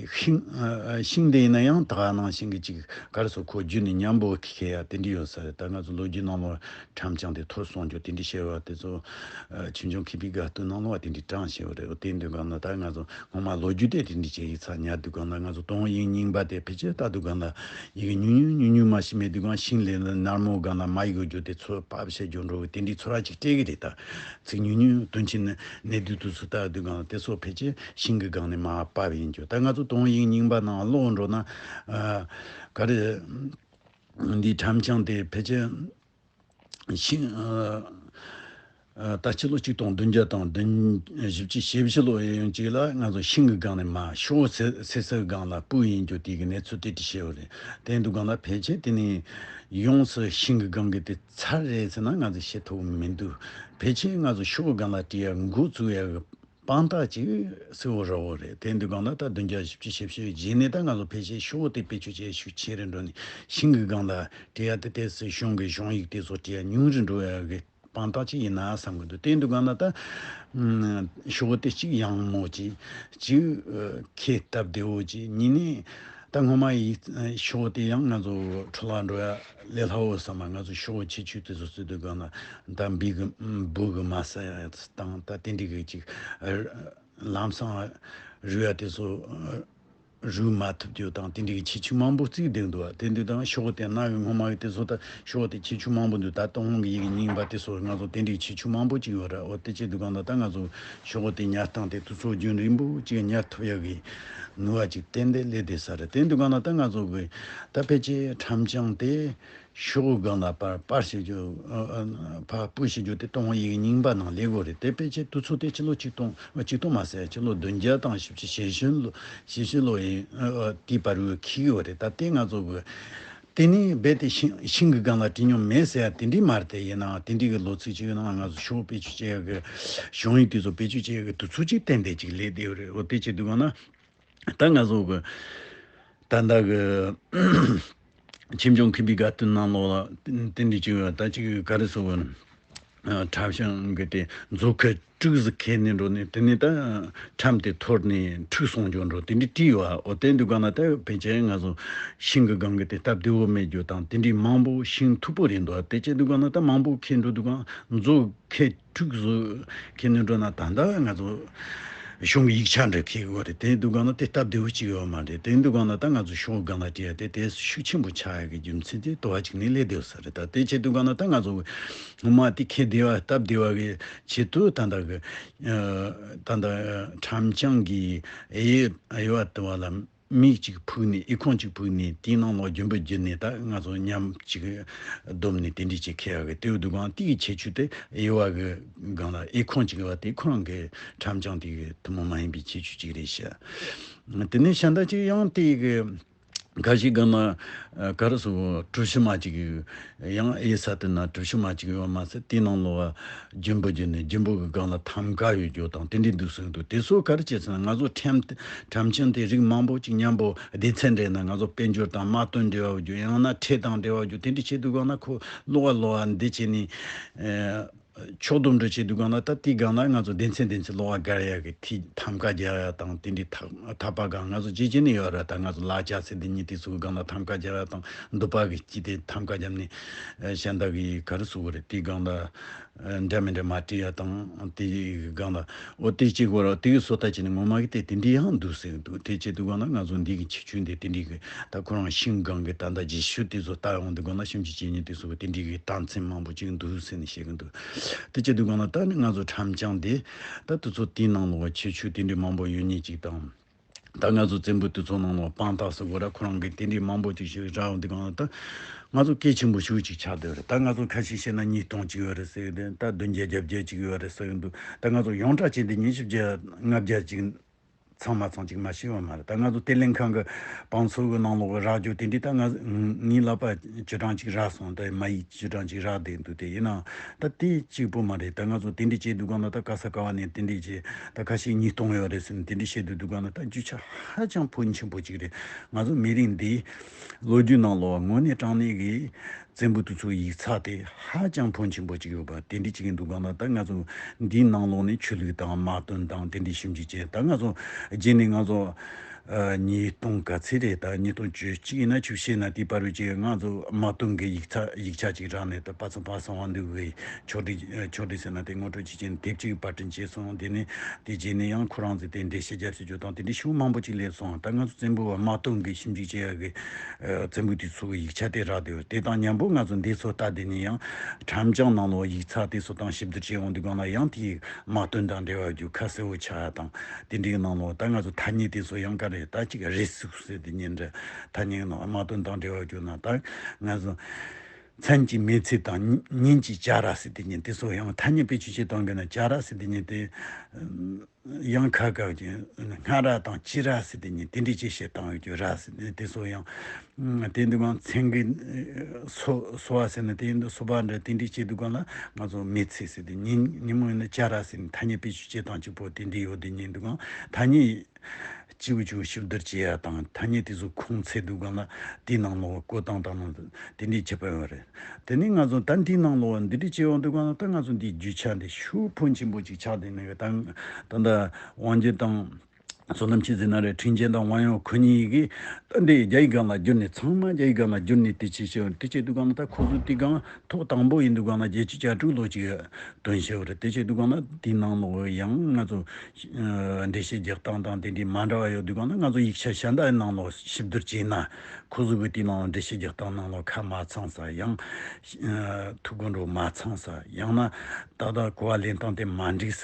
ཤིང་ཨ་ཤིང་དེ་ཡིན་ན་ཡང་ད་ག་ནང་བཞིན་གི་ཅིག་ག་རེ་ཟེར། ཁོ་བརྒྱུད་ནས་མཉམ་པོ་ཁེ་ཡ་དེ་འདྲ་ཡོད་ས་རེད། ད་ང་ཚོ་ལོ་རྒྱུས་ནང་ལོགས་ཁྲམ་བྱང་དེ་འཐོར་སོང་རྒྱུ་དེ་འདྲ་བཤད་པ་དེ་ཚོ། ཨ། ཆོས་འབྱུང་མཁས་པའི་དགའ་སྟོན་ནང་ལོགས་དེ་འདྲ་དྲངས་བྱས་པ་རེད། འོ་དེ་འདུག་ག་ན་ད་ང་ཚོ་སྔོན་མ་ལོ་རྒྱུས་དེ་དེ་འདྲ་ཅིག་ཡིག་ཚང་ཉར་འདུག་ག་ན། ང་ཚོ་དོན་དབང་ཡིག་རྙིང་པ་དེ་ཕལ་ཆེར་ལྟ་འདུག་ག་ན། ཡི་གེ་ཉུང་ཉུང་ཉུང་ཉུང་མ་ཞིག་མེད་དུས་སྒང་། ཤིང་ལས་ནར་མོ་སྒང་ལ་མ་ཡིག་ཡོད་རྒྱུ་དེ་ཚོ་ཕབ་བྱེད་རྒྱུ་འགྲོ་གི་དེ་འདྲའི་ཚོར་བ་ཅིག་སྤྲད་གི་རེད། ད་ཚིག་ཉུང་ཉུང་དོན་ཆེན་གནད་བསྡུས་དུས་སུ་ལྟ་དུས་སྒང་དེ་ཚོ་ཕལ་ཆེར་ཤིང་གི་སྒང་ནས་མར་ཕབ་ཡིན་རྒྱུ། ད་ང་ཚོ་དོན་དབང་ཡིག་རྙིང་པ་ནང་ཀློག་འགྲོ་ན། ཨ། ག་རེ། འདི་ཁྲམ་བྱང་དེ་ཕལ་ཆེར་ཤིང་ཨ་ཨ་ད་ཕྱི་ལོ་ཆིག་སྟོང་བདུན་བརྒྱ་དང་བདུན་བཞི་བཅུ་ཞེ་བཞི་ལོ་ཡན་ཡོན་ཅིག་ལ་ང་ཚོ་ཤིང་གི་སྒང་ནས་མར་ཤོག་བུ་སེར་སེར་སི་སྒང་ལ་སྤུ་ཡིན་རྒྱུ་དེ་གི་གནས་ཚུལ་དེ་འདྲ་བཤད་པ་རེད། དེ་འདུག་ག་ན་ཕལ་ཆེར་དེ་ནས་ཡོངས་སུ་ཤིང་གི་སྒང་གི་དེ་ཚར་རེད་ཟེར་ན་ང་ཚོ་བཤད་ཐུབ་མི་འདུག་ཕལ་ཆེར་ང་ཚོ་ཤོག་གུ་སྒང་ལ་བྲིས་ཡ་འགོ་བཙུགས་ཡ་གི་དཔང་རྟགས་ཅིག་གསལ་བོ་ར་བོ་རེད། དེ་འདུག་ག་ན་ད་བདུན་བརྒྱ་བཞི་བཅུ་ཞེ་བཞི་རྗེས་ནས་ད་ང་ཚོ་ཕལ་ཆེར་ཤོག་དེ་བེད་སྤྱོད་བྱེད་ཤུགས་ཆེ་རུ་འགྲོ་ནས། ཤིང་གི་སྒང་ལ་བྲིས་ཡ་དེ་དེ་སྲིད་གཞུང་གི་གཞུང་ཡིག་དེ་ཚོ་བྲིས་ཡ་ཉུང་རུ་འགྲོ་ཡ་གི་དཔང་རྟགས་ཅིག་ཡིན་ན་བསམ་གི་འདུག་དེ་འདུག་ག་ན་ད་ཤོག་དེ་གཅིག་ཡང་མོ་ཅིག་གཅིག་ཁེ་སྟབས་བདེ་བོ་ཅིག་གཉིས་ནས། ད་སྔོན་མ་ཡི་ཤོག་དེ་ཡང་ང་ཚོ་འཕྲོ་བརླག་འགྲོ་ཡ་ལས་སླ་བོ་བསམ་པ། ང་ཚོ་ཤོག་ཁྱད་ཆོས་དེ་ཚོ་བརྩི་དུས་སྒང་ན་ད་འབུ་གི་འབུ་གི་མ་ཟ་ཡ་དང་། ད་དེ་འདྲ་གི་ཅིག་ལམ་སང་རུལ་ཡ་དེ་ཚོ་རུལ་མ་ཐུབ་རྒྱུ་དང་། དེ་འདྲ་གི་ཁྱད་ཆོས་མང་པོ་བརྩིས་བསྡད་འདུག་དེ་འདུག་དང་ཤོག་དེ་ན་གི་སྔོན་མ་གི་དེ་ཚོ། ད་ཤོག་དེ་ཁྱད་ཆོས་མང་པོ་འདུག་ད་དོན་དབང་གི་ཡི་གེ་རྙིང་པ་དེ་ཚོ་ང་ཚོ་དེ་འདྲ་གི་ཁྱད་ཆོས་མང་པོ་ཅིག་ཡོད་ར། འོ་དེ་བྱེད་དུས་སྒང་ན་ད་ང་ཚོ་ཤོག་དེ་ཉར་སྟངས་དེ་དུས་ཚོད་རྒྱུན་རིང་པོ་ཅིག་ཉར་ཐུབ་ཡ་གི་ནུས་པ་ཅིག་ཏན་ཏན་སླེབས་བསྡད་ས་རེད། དེ་འདུག་ག་ན་ད་ང་ཚོ་གི་ད་ཕལ་ཆེར་ཁྲམ་བྱང་དེ་ཤོག་གུ་སྒང་ལ་པར་པར་བྱེད་རྒྱུ། ཨ་ཨ་ཕར་སྤུ་བྱེད་རྒྱུ་དེ་དོན་དབང་ཡི་གེ་རྙིང་པ་ནང་སླེབས་ཡོད་རེད། དེ་ཕལ་ཆེར་དུས་ཚོད་དེ་ཕྱི་ལོ་ཆིག་སྟོང་། ཆིག་སྟོང་མ་ཟད་ཕྱི་ལོ་བདུན་བརྒྱ་དང་བཞི་བཅུ་ཞེ་བཞི་ལོ། ཞེ་བཞི་ལོ་ཡིན། ཨ་ཨ་དེའི་བར་དུ་འཁེལ་གི་ཡོད་རེད། ད་དེ་ང་ཚོ་གི་དེ་ནས་རྦད་དེ་ཤིང་ཤིང་གི་སྒང་ལ་བྲིས་མྱོང་མེད་ཟེར་ཡ་དེ་འདྲ་མ་རེད། དེ་ཡིན་ནའང་དེ་འདྲ་གི་ལོ་ཚིགས་ཅིག་ཡོད་ན་ང་ཚོ་ཤོག་བེད་སྤྱོད་བྱེད་ཡ་གི་གཞུང་ཡིག་དེ་ཚོ་བེད་སྤྱོད་བྱེད་ཡ་གི་དུས་ཚོད་ཅིག་ཏན་ཏན་ཅིག་སླེབས་བསྡད་ཡོད་རེད། འོ་དེ་བྱེད་དུས་སྒང་ན་ད་ང་ཚོ་གི་ད་ལྟ་གི་ཆོས་འབྱུང་མཁས་པའི་དགའ་སྟོན་ནང་ལོགས་ལ་དེ་འདྲ་ཅིག་ཡོད། ད་ཅིག་ག་རེ་ཟེར་དགོས། ཁྲམ་བྱང་གི་དེ་མཛོ་ཁལ་དྲུག་ཟིག་ཁེལ་ནས་འགྲོ་ནས། དེ་ནས་ད་ཁྲམ་དེ་འཐོར་ནས་འཁྲུགས་སོང་རྒྱུ་འགྲོ་དེ་འདྲ་བྲིས་ཡོད། འོ་དེ་འདུག་ག་ན་ད་ཕལ་ཆེར་ང་ཚོ་ཤིང་གི་སྒང་གི་དེ་སྟབས་བདེ་བོ་མེད་རྒྱུ་དང་། དེ་འདྲའི་མང་པོ་ཤིང་མཐུག་པོ་རེད་འདུག་དེ་བྱེད་དུས་སྒང་ན་ད་མང་པོ་ཁེལ་འགྲོ་དུས་སྒང་། མཛོ་ཁལ་དྲུག་ཟིག་ཁེལ་ནས་འགྲོ་ན་ད་ལྟ་ང་ཚོ་ གཞུང་གི་ཡིག་ཆ་འདྲ་འཁྱེར་དགོས་རེད། དེ་འདུག་གང་ན་དེ་སྟབས་བདེ་བོ་ཅིག་ཡོད་མ་རེད། དེ་འདུག་གང་ན་ད་ང་ཚོ་ཤོག་སྒང་ལ་བྲིས་ཡ་དེ་དེ་ཤུགས་ཆེན་པོ་ཆགས་ཡ་གི་རྒྱུ་མཚན་དེ་དུ་བ་ཅིག་ནས་སླེབས་བསྡད་ཡོད་ས་རེད། ད་དེ་བྱེད་དུས་གང་ན་ད་ང་ཚོ་སྔོན་མ་དེ་འཁྱེར་བདེ་བ་སྟབས་བདེ་བ་གི་ཆེད་དུ་ད་ལྟ་གི་ད་ལྟ་ཁྲམ་བྱང་གི་དབྱེ་དབྱེ་བ་དུ་བ་ལ་མིག་ཅིག་ཕུག་ནས། ཨེ་ཁུང་ཅིག་ཕུག་ནས་དེའི་ནང་ལོགས་རྒྱུན་པུ་བརྒྱུད་ནས་ད་ང་ཚོ་མཉམ་ཅིག་བསྡོམས་ནས་དེ་འདྲས་ཅིག་འཁྱེར་ཡ་གི་དེ་འདུག་གང་དེ་གི་ཁྱད་ཆོས་དེ་དབྱེ་བ་གི་སྒང་ལ་ཨེ་ཁུང་ཅིག་ཡོད་པ་དེ་ཁོ་རང་གི་ཁྲམ་བྱང་དེ་གི་ཐུན་མོང་མ་ཡིན་པའི་ཁྱད་ཆོས་ཅིག་རེད་ཤག་དེ་ནས་ཤ་འདྲ་ཅིག་ཡང་དེ་གི་ཁ་ཤས་གང་ན་ག་རེ་ཟེར་གྲུ་བཞི་མ་ཅིག་ཡང་དབྱེ་ས་དེ་ན་གྲུ་བཞི་མ་ཅིག་ཡོད་མ་ཟད་དེའི་ནང་ལོགས་རྒྱུན་པུ་བརྒྱུད་ནས་རྒྱུན་པུ་གི་སྒང་ལ་ཐམ་ཀ་ཡོད་རྒྱུ་དང་དེ་འདྲས་འདུག་ཟེར་གི་འདུག་དེ་ཚོ་ག་རེ་བྱས་ཟེར་ན་ང་ཚོ་ཁྲམ་ཁྲམ་ཆེན་དེ་རིགས་མང་པོ་ཅིག་མཉམ་པོ་སྡེ་ཚན་འདྲ་ན་ང་ཚོ་དཔལ་འབྱོར་དང་དམག་དོན་འབྲེལ་བ་ཡོད་རྒྱུ། ཡང་ན་ཁྲལ་དང་འབྲེལ་བ་ཡོད་རྒྱུ། དེ་འདྲས་བྱེད་དུས་སྒང་ན་ཁོ་ལོགས་ཀ་ལོགས་ཀ་འདི་བྱས་ནས་ཕྱོགས་བསྡོམས་འདྲ་བྱེད་དུས་སྒང་ན་ད་དེའི་སྒང་ན་ང་ཚོ་སྡེ་ཚན་སྡེ་ཚན་ལོགས་ཀ་བརྒལ་ཡ་གི་ཐི་ཐམ་ཀ་རྒྱག་ཡ་དང་དེ་འདྲས་ཐག་ཐག་པ་སྒང་ང་ཚོ་ཇེ་ཇེ་ནས་ཡོད་ར། ད་ང་ཚོ་ལག་ཆ་ཟེར་དེ་ཉིད་དེ་ཚོ་གི་སྒང་ན་ཐམ་ཀ་རྒྱག་ཡ་དང་འདུག་པ་གི་ཅི་དེ་ཐམ་ཀ་རྒྱབ་ནས་ཤ་འདྲ་གི་ག་རེ་ཟེར་དགོས་རེད། དེའི་སྒང་ལ། འདྲ་མི་འདྲ་མ་བྲིས་ཡ་དང་དེ་གི་སྒང་ལ་འོ་དེ་གཅིག་གོ་ར། དེ་གི་བཟོ་ལྟ་བྱས་ནས་ངོ་མ་གི་དེ་དེ་འདྲའི་ཡང་འདུག་ཟེར་གི་འདུག་དེ་བྱེད་དུས་སྒང་ལ་ང་ཚོ་འདི་གི་ཁྱད་ཆོས་འདི་དེ་འདྲའི་གི་ད་ཁོ་རང་ཤིང་སྒང་གི་ད་ལྟ་རྗེས་ཤུལ་དེ་ཚོ་ལྟ་ཡོང་དུས་སྒང་ལ་ཞིབ་འཇུག་བྱེད་མཁན་དེ་ཚོ་གི་དེ་འདྲའི་གི་རྟགས་མཚན་མང་པོ་ཅིག་འདུག་ཟེར་ནས་བཤད་གི་འདུག་དེ་བྱེད་དུས་སྒང་ལ་ད་ནི་ང་ཚོ་ཁྲམ་བྱང་དེ་ད་དེ་ཚོ་དེའི་ནང་ལོགས་ཁྱད་ཆོས་དེ་འདྲའི་མང་པོ་ཡོད་མཁན་ཅིག་དང་། ད་ང་ཚོ་བཙན་པོ་དེ་ཚོ་ནང་ལོགས་དཔང་རྟགས་སུ་གོ་ར། ཁོ་རང་གི་དེ་འདྲའི་མང་པོ་ཅིག་ཞིག་རག་འོང་དུས་སྒང་ལ་ད་ང་ཚོ་གལ་ཆེན་པོ་ཞིག་ཅིག་ཆགས་བསྡད་རེད། ད་ང་ཚོ་ཁ་ཤས་བཤད་ན་ཉིས་སྟོང་ཅིག་ཡོད་རེད་ཟེར་གི་འདུག་ད་བདུན་བརྒྱ་བརྒྱད་བརྒྱ་ཅིག་ཡོད་རེད་ཟེར་གི་འདུག་ད་ང་ཚོ་ཡོངས་གྲགས་བྱས་ཏེ་ཉི་ཤུ་བརྒྱ་ལྔ་བརྒྱ་ཅིག་ཚང་མ་ཚང་ཅིག་མ་ཤེས་པ་མ་རེད། ད་ང་ཚོ་བསྟི་གླིང་ཁང་གི་དཔང་ཚོགས་གི་ནང་ལོགས་གི་རག་རྒྱུ་དེ་འདྲའི་ད་ང་ངའི་ལག་པ་བཅུ་གྲངས་ཅིག་རག་སོང་། ད་མ་ཡིག་བཅུ་གྲངས་ཅིག་རག་བསྡད་འདུག་དེ་ཡིན་ནའང་ད་དེ་གཅིག་པོ་མ་རེད། ད་ང་ཚོ་དེ་འདྲའི་བྱེད་དུས་སྒང་ལ་ད་ག་ས་ག་བ་ནས་དེ་འདྲའི་བྱེད་ད་ཁ་ཤས་ཉིས་སྟོང་ཡོད་རེད་ཟེར་ནས་དེ་འདྲའི་བཤད་དུས་སྒང་ལ་ད་རྒྱུ་ཆ་ཧ་ཅང་ཕོན་ཆེན་པོ་ཅིག་རེད། ང་ཚོ་མི་རིགས་འདིའི་ལོ་རྒྱུས་ནང་ལོགས་དངོས་གནས་དྲང་གནས་ཀྱི་བཙན་པོ་དེ་ཚོའི་ཡིག་ཚགས་དེ་ཧ་ཅང་ཕོན་ཆེན་པོ་ཅིག་ཡོད་པ་དེ་འདྲའི་ཅིག་ཡིན་དུས་སྒང་ལ་ད་ང་ཚོ་འདིའི་ནང་ལོགས་ནས་ཆོས་ལུགས་དང་དམག་དོན་དང་དེ་འདྲའི་ཞིབ་འཇུག་བྱས། ད་ང་ཚོ་རྗེས་ནས་ང་ཚོ་ཨ་ཉིས་སྟོང་ག་ཚོད་རེད། ད་ཉིས་སྟོང་བཅུ་གཅིག་ཡིན་ན་བཅུ་བཞི་ཡིན་ན་དེའི་བར་དུ་ཅིག་ང་ཚོ་དམག་དོན་གྱི་ཡིག་ཚགས་ཡིག་ཆ་ཅིག་རག་ནས་ད་པ་ཚང་པ་སངས་དབང་འདུས་ཀྱི་ཕྱོགས་སྒྲིག་ཕྱོགས་སྒྲིག་ཟེར་ན་དེ་ངོ་སྤྲོད་ཅིག་བྱས་ནས་དེབ་ཅིག་པར་སྐྲུན་བྱས་སོང་། དེ་ནས་དེ་རྗེས་ནས་ཡང་ཁོ་རང་ཚོས་དེ་འགྲེལ་བཤད་རྒྱབ་ཟེར་རྒྱུ་དང་དེ་འདྲའི་ཤུགས་མང་པོ་ཅིག་སླེབས་སོང་། ད་ང་ཚོ་བཙན་པོ་བ་དམག་དོན་གྱི་ཞིབ་འཇུག་བྱེད་ཡག་གི་ཨ་བཙན་པོ་དེ་ཚོ་གི་ཡིག་ཆ་དེ་རག་བསྡད་ཡོད། དེ་དང་མཉམ་པོ་ང་ཚོ་འདི་ཚོ་ལྟ་བསྡད་ནས་ཡང་ཁྲམ་བྱང་ནང་ལོགས་ཡིག་ཚགས་དེ་ཚོ་དང་ཞིབ་བསྡུར་བྱེད་ཡོང་དུས་སྒང་ལ་ཡང་དེའི་དམག་དོན་དང་འབྲེལ་བ་རྒྱུ་ཁ་གསལ་བོ་ཆགས་ཡ་དང་དེ་འདྲའི་ནང་ལོགས་ད་ང་ཚོ་ཐ་སྙད་དེ་ཚོ་ཡང་ག་རེ་ད་ཅིག་རེ་ཟུག་ཟེར་དེ་ཉིན་འདྲ་ཐ་སྙད་ནང་དམག་དོན་དང་འབྲེལ་བ་རྒྱུ་ན་ད་ང་ཚོ། མཚན་གྱི་མེལ་ཚེ་དང་ཉིན་གྱི་བྱ་ར་ཟེར་དེ་ཉིན་དེ་ཚོ་ཡང་ཐ་སྙད་བེད་སྤྱོད་བྱེད་སྟངས་ཀྱི་ན་བྱ་ར་ཟེར་དེ་ཉིན་དེ་ཡང་ཁ་ཁ་ཀྱི་སྔ་ར་དང་ཕྱི་ར་ཟེར་དེ་ཉིན་དེ་འདྲའི་ཅིག་བྱེད་སྟངས་ཡོད་རྒྱུ་ར་ཟེར་དེ་ཚོ་ཡང་དེ་འདུག་གང་མཚན་གྱི་སོ་སོ་བ་ཟེར་ན་དེ་འདུག་སོ་པ་འདྲ་དེ་འདྲའི་བྱེད་འདུག་གང་ལ་ང་ཚོ་མེལ་ཚེ་ཟེར་དེ་ཉིན་ཉིན་མོ་ཡིན་ན་བྱ་ར་ཟེར་ནས་ཐ་སྙད་བེད་སྤྱོད་བྱེད་སྟངས་གཅིག་པོ་དེ་འདྲའི་ཡོད་དེ་ཉིན་འདུག་གང་ཐ་སྙད། གཅིག་པུ་གཅིག་པུ་ཞིབ་བསྡུར་བྱེད་ཡ་དང་ཐ་སྙད་དེ་ཚོ་ཁུངས་འཚོལ་དུས་སྒང་ལ་དེའི་ནང་ལོགས་བཀོད་སྟངས་དང་ནང་དེ་འདྲའི་ཁྱད་པར་ཡོད་རེད། དེ་ནས་ང་ཚོ་ད་འདིའི་ནང་ལོགས་འདི་འདྲའི་བྱེད་ཡོང་དུས་སྒང་ལ་ད་ང་ཚོ་འདིའི་རྒྱུ་ཆ་འདི་ཤུགས་ཕོན་ཆེན་པོ་ཅིག་ཆགས་བསྡད་ནས་ད་ད་ལྟ་དབང་སྒྱུར་དང་བསོད་ནམས་ཆོས་ཟེར་ན་རེད། ཁྲིན་ཅན་དང་ཝང་ཡོང་ཁོ་གཉིས་ཀྱིས་ད་འདི་རྒྱ་ཡིག་སྒང་ལ་བསྒྱུར་ནས་ཚང་མ་རྒྱ་ཡིག་སྒང་ལ་བསྒྱུར་ནས་དེ་བྱེད་བྱེད་དེ་བྱེད་དུས་སྒང་ལ་ད་ཁོ་ཚོ་དེ་སྒང་ཐོག་དང་པོ་ཡིན་དུས་སྒང་ལ་བརྒྱད་ཅུ་གྱ་དྲུག་ལོ་ཅིག་ཐོན་བཞག་ཡོད་རེད། དེ་བྱེད་དུས་སྒང་ལ་དེའི་ནང་ལོགས་ཡང་ང་ཚོ་འགྲེལ་བཤད་རྒྱག་སྟངས་དང་དེ་འདྲའི་མ་འདྲ་བ་ཡོད་དུས་སྒང་ལ་ང་ཚོ་ཡིག་ཆ་གཞན་དག་ནང་ལོགས་ཞིབ་བསྡུར་བྱས་ན་ཁོ་ཚོ་གི་དེའི་ནང་ལོགས་འགྲེལ་བཤད་རྒྱག་སྟངས་ནང་ལོགས་ཁ་མ་ཚང་ས་ཡང་ཐུགས་ཁུངས་འགྲོ་མ་ཚང་ས་ཡང་ན་ཏག་ཏག་གོ་བ་ལེན་སྟངས་དེ་མ་འགྲིག་ས་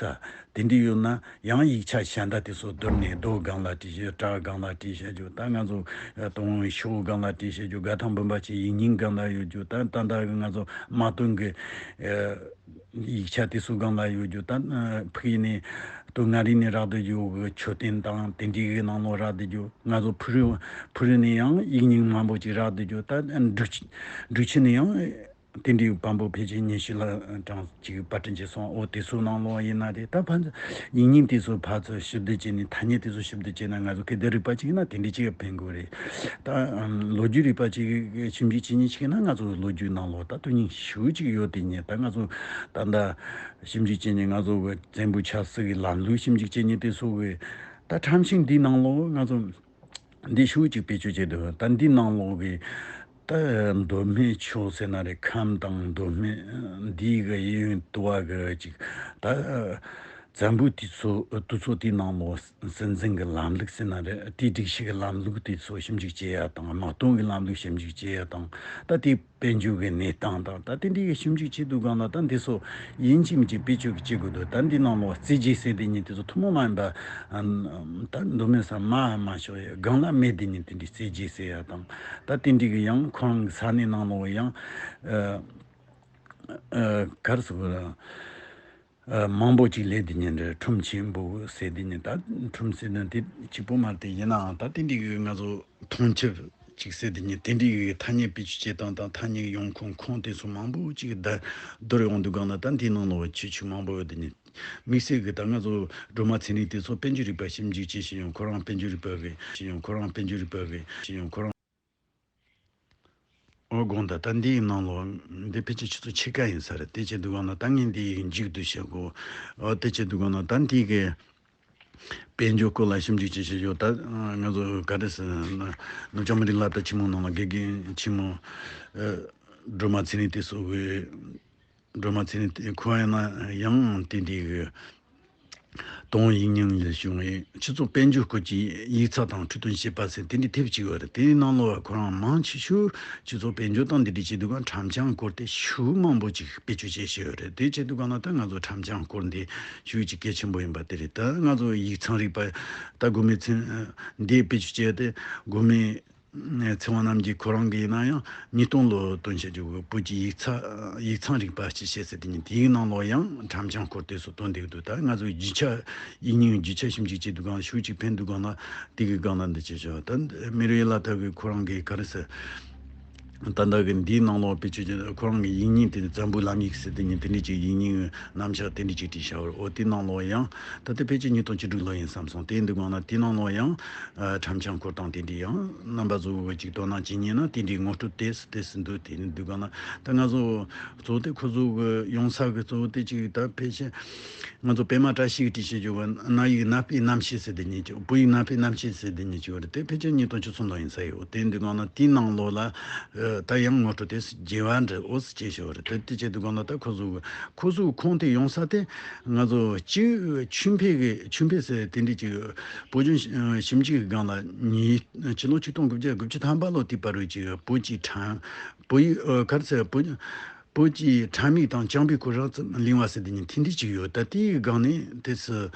དེ་འདྲ་ཡོད་ན་ཡང་ཡིག་ཆ་གཞན་དག་དེ་ཚོ་བསྡུར་ནས་རྡོ་སྒང་ལ་བྲིས་བྱས་བྲག་སྒང་ལ་བྲིས་བྱས་རྒྱུ་ད་ང་ཚོ་དུང་ཤོག་སྒང་ལ་བྲིས་བྱས་རྒྱུ་དགའ་ཐང་འབུམ་པ་ཆེ་ཡིག་རྙིང་སྒང་ལ་ཡོད་རྒྱུ་ད་ད་ལྟ་གི་ང་ཚོ་དམག་དོན་གི་ཡིག་ཆ་དེ་ཚོ་སྒང་ལ་ཡོད་རྒྱུ་ད་ཕ་གི་ནས་སྟོད་མངའ་རིས་ནས་རག་བསྡད་རྒྱུ་གི་མཆོད་རྟེན་དང་དེ་འདྲའི་གི་ནང་ལོགས་རག་བསྡད་རྒྱུ་ང་ཚོ་ཕུ་རུ་ཕུ་རུ་ནས་ཡང་ཡིག་རྙིང་མང་པོ་ཅིག་རག་བསྡད་རྒྱུ་ད་འབྲུག་ཆུ་འབྲུག་ཆུ་ནས་ཡང་། དེ་འདྲའི་བམ་པོ་ཕལ་ཆེར་ཉི་ཤུ་ལྷག་གྲངས་ཅིག་པར་སྐྲུན་བྱས་སོང་། འོ་དེ་ཚོའི་ནང་ལོགས་ཡིན་ན་རེད། ད་ཕན་ཚུན་ཡིག་རྙིང་དེ་ཚོ་ཕར་ཚུར་ཞིབ་བསྡུར་བྱས་ནས་ཐ་སྙད་དེ་ཚོ་ཞིབ་བསྡུར་བྱས་ན་ང་ཚོ་སྐད་བརྡ་རིག་པ་ཅིག་ཡིན་ན་དེ་འདྲའི་ཅིག་ཕན་གི་རེད། ད་ལོ་རྒྱུས་རིག་པ་ཅིག་ཞིབ་འཇུག་བྱེད་མཁན་ཅིག་ཡིན་ན་ང་ཚོ་ལོ་རྒྱུས་ནང་ལོགས་ད་དོན་སྙིང་ཞེ་པོ་ཅིག་ཡོད་དེ་ཉིད་ད་ང་ཚོ་ད་ལྟ་ཞིབ་འཇུག་བྱེད་མཁན་ང་ཚོ་གི་བཙན་པོའི་ཆབ་སྲིད་ཀྱི་ལམ་ལུགས་ཞིབ་འཇུག་བྱེད་མཁན་དེ་ཚོ་གི་ད་ཁྲམ་ཤིང་འདིའི་ནང་ལོགས་ང་ཚོ། འདི་ཤུགས་ཅིག་བེད་སྤྱོད་བྱེད་འདུག་ད་འདི་ནང་ལོགས་ཀྱི་ད་མདོ་སྨད་ཕྱོགས་ཟེར་ན་རེད། ཁམས་དང་མདོ་སྨད་འདི་གི་གཡས་གཡོན་དུ་བ་གི་ཅིག་ད་ བཙན་པོའི་དུས་ཚོད་དུས་ཚོད་དེའི་ནང་ལོགས་སྲིད་འཛིན་གྱི་ལམ་ལུགས་ཟེར་ན་རེད། དེའི་སྒྲིག་གཞི་གི་ལམ་ལུགས་དེ་ཚོ་ཞིབ་འཇུག་བྱེད་ཡ་དང་། དམག་དོན་གྱི་ལམ་ལུགས་ཞིབ་འཇུག་བྱེད་ཡ་དང་། ད་དེའི་དཔལ་འབྱོར་གྱི་གནས་སྟངས་དང་། ད་དེ་འདྲའི་ཞིབ་འཇུག་བྱེད་དུས་སྒང་ལ། ད་འདི་ཚོ་ཡིན་གཅིག་མིན་གཅིག་བེད་སྤྱོད་ཀྱི་བྱེད་དགོས་འདུག་ད་འདི་ནང་ལོགས་རྩོད་གཞི་ཟེར་དེ་ཉིད་དེ་ཚོ་ཐུན་མོང་མ་ཡིན་པ། ཨ། ད་མདོ་སྨད་ས་མ་ཧ་མ་ཤོག་ཡ་སྒང་ལ་མེད་དེ་ཉིད་དེ་འདྲའི་རྩོད་གཞི་ཟེར་ཡ་དང་། ད་དེ་འདྲའི་གི་ཡང་ཁོ་རང་གི་ས་གནས་ནང་ལོགས་ཡང་། ཨ། ཨ། ག་རེ་ཟེར་དགོས་རེད། ཨ། མང་པོ་ཅིག་སླེབས་དེ་ཉིད་རེད། ཁྲོམ་ཆེན་པོ་ཟེར་དེ་ཉིད། ད་ཁྲོམ་ཟེར་ན་དེ་གཅིག་པོ་མ་རེད། དེ་ཡིན་ནའང་ད་དེ་འདྲའི་གི་ང་ཚོ་ཐོན་སྐྱེད་ཅིག་ཟེར་དེ་ཉིད། དེ་འདྲའི་གི་ཐ་སྙད་བེད་སྤྱོད་བྱེད་སྟངས་དང་། ཐ་སྙད་ཡོང་ཁུངས་ཁུངས་དེ་ཚོ་མང་པོ་ཅིག་བརྡ་བསྡུར་ཡོང་དུས་སྒང་ལ། ད་འདིའི་ནང་ལོགས་ཁྱད་ཆོས་མང་པོ་ཡོད་དེ་ཉིད། དམིགས་བསལ་གྱི་ད་ང་ཚོ་སྒྲོལ་མ་ཚེ་རིང་དེ་ཚོ་དཔལ་འབྱོར་རིག་པ་ཞིབ་འཇུག་བྱེད་བཞིན་ཡོད། ཁོ་རང་དཔལ་འབྱོར་རིག་པ་གི་ཡོད། ཁོ་རང་དཔལ་འབྱོར་རིག་པ་གི་ཡོད། ཁོ་རང་། ཨོ་དགོངས་དག་ད་འདིའི་ནང་ལོགས་འདི་ཕལ་ཆེར་ཆུ་ཚོད་ཕྱེད་ཀ་ཡིན་ས་རེད། དེ་བྱེད་དུས་སྒང་ལ་ད་ངས་འདི་ཡིག་མཇུག་བསྡུ་བྱེད་དགོས། ཨོ་དེ་བྱེད་དུས་སྒང་ལ་ད་འདི་གི་དཔལ་འབྱོར་སྐོར་ལ་ཞིབ་འཇུག་བྱེད་བཞིན་ཡོད། ད་ང་ཚོ་ག་རེ་ཟེར་ན། ནུབ་བྱང་མི་རིགས་སློབ་གྲྭ་ཆེན་མོ་ནང་ལ་དགེ་རྒན་ཆེན་མོ། ཨ། སྒྲོལ་མ་ཚེ་རིང་དེ་ཚོ་གི། སྒྲོལ་མ་ཚེ་རིང་དེ་ཁོ་ཡིན་ན་ཡང་དེ་འདྲའི་གི་དོན་ཡིག་རྙིང་ལས་བྱུང་བའི་སྤྱི་ཚོགས་དཔལ་འབྱོར་སྐོར་གྱི་ཡིག་ཚགས་དང་འཁྲིད་སྟོན་བྱེད་པ་ཟེར་དེ་འདྲའི་དེབ་ཅིག་ཡོད་རེད། དེའི་ནང་ལོགས་ཁོ་རང་མང་ཆེ་ཤོས་སྤྱི་ཚོགས་དཔལ་འབྱོར་དང་འདི་འདྲའི་བྱེད་དུས་སྒང་ཁྲམ་བྱང་སྐོར་དེ་ཤུགས་མང་པོ་ཅིག་བེད་སྤྱོད་བྱེད་བཞིན་ཡོད་རེད། དེ་བྱེད་དུས་སྒང་ལ་ད་ང་ཚོ་ཁྲམ་བྱང་སྐོར་འདི་ཤུགས་ཀྱི་གལ་ཆེན་པོ་ཡིན་པ་དེ་རེད། ད་ང་ཚོ་ཡིག་ཚང་རིག་པ་ད་དགོན་པའི་ཚན་འདི་བེད་སྤྱོད་བྱས་ཏེ། དགོན་པའི་ཚེ་དབང་རྣམ་རྒྱལ་ཁོ་རང་གི་ཡིན་ན་ཡང་ཉིས་སྟོང་ལོ་བཏོན་བྱ་རྒྱུ་བོད་ཀྱི་ཡིག་ཚ་ཡིག་ཚང་རིག་པ་སྤྱི་བཤད་ཟེར་དེ་ཉིད། དེའི་ནང་ལོགས་ཡང་ཁྲམ་བྱང་སྐོར་དེ་ཚོ་བཏོན་བསྡད་འདུག་ད་ང་ཚོ་རྒྱུ་ཆ་ཡིག་རྙིང་རྒྱུ་ཆ་ཞིབ་འཇུག་བྱེད་དུས་སྒང་ཤུགས་ཅིག་ཕན་དུས་སྒང་ལ་དེ་གི་སྒང་ལ་འདི་བྱེད་ཆོག་ད་མི་རིགས་ལ་ད་གི་ཁོ་རང་གི་ག་རེ་ཟེར། ད་ལྟ་གི་འདིའི་ནང་ལོགས་བེད་སྤྱོད་ཀྱི་ཁོ་རང་གི་ཡིག་རྙིང་དེ་བཙན་པོའི་ལམ་ཡིག་ཟེར་དེ་ཉིད་དེ་འདྲ་ཅིག་ཡིག་རྙིང་རྣམ་གཞག་དེ་འདྲ་ཅིག་བྲིས་བཞག་པ་རེད། འོ་དེའི་ནང་ལོགས་ཡང་ད་ལྟ་ཕལ་ཆེར་ཉིས་སྟོང་བཅུ་དྲུག་ལོ་ཡིན་བསམ་སོང་། དེ་འདུག་གང་ན་དེའི་ནང་ལོགས་ཡང་ཨ་ཁྲམ་བྱང་སྐོར་དང་དེ་འདྲའི་ཡང་རྣམ་པ་ཚོ་གི་ཅིག་དོ་སྣང་བྱེད་ཉེན་ན་དེ་འདྲའི་ངོ་སྤྲོད་ཏོག་ཙམ་ཏོག་ཙམ་འདུག་དེ་འདུག་གང་ན་ད་ང་ཚོ་གཙོ་བོ་དེ་ཁོ་ཚོ་གི་ཡོང་ས་གི་གཙོ་བོ་དེ་ཅིག་ད་ཕལ་ཆེར་ང་ཚོ་པད་མ་བཀྲ་ཤིས་ཀྱིས་བྲིས་བྱས་ཀྱི་གནའ་ཡིག་གནའ་དཔེ་རྣམ་བཤད་ཟེར་དེ་ཉིད་ཅིག་བོད་ཡིག་གནའ་དཔེ་རྣམ་བཤད་ཟེར་དེ་ཉིད་ཅིག་ཡོད་རེད། དེ་ཕལ་ཆེར་ཉིས་སྟོང་བཅུ་གསུམ་ལོ་ཡིན་ས་ཡོད། དེ་འདུག་གང་ན་དེའི་ནང་ལོགས་ལ་ཨ་ད་ཡང་ངོ་སྤྲོད་དེ་རྒྱས་པ་འདྲ་འོ་ཙམ་བྱས་བཞག་པ་རེད། དེ་དེ་བྱས་འདུག་གང་ན་ད་ཁོ་ཚོ་ཁོ་ཚོའི་ཁོངས་དེ་ཡོང་ས་དེ་ང་ཚོ་གཅིག་ཆོས་འཕེལ་གི་ཆོས་འཕེལ་ཟེར་དེ་འདྲ་ཅིག་བོད་ལྗོངས་ཞིབ་འཇུག་གི་སྒང་ལ་ཉིས་ཕྱི་ལོ་ཆིག་སྟོང་དགུ་བརྒྱ་དགུ་བཅུ་ཐམ་པ་ལོ་དེའི་བར་དུ་ཅིག་བོད་ཀྱི་ཁྲམ་བོད་ཡིག་ཨ་ག་རེ་ཟེར། བོད་བོད་ཀྱི་ཁྲམ་ཡིག་དང་རྐྱང་པའི་སྐོར་རང་ཙམ་གླེང་བ་ཟེར་དེ་ཉིད་དེ་འདྲ་ཅིག་ཡོད། ད་དེའི་སྒང་ནས་དེ་ཚོ་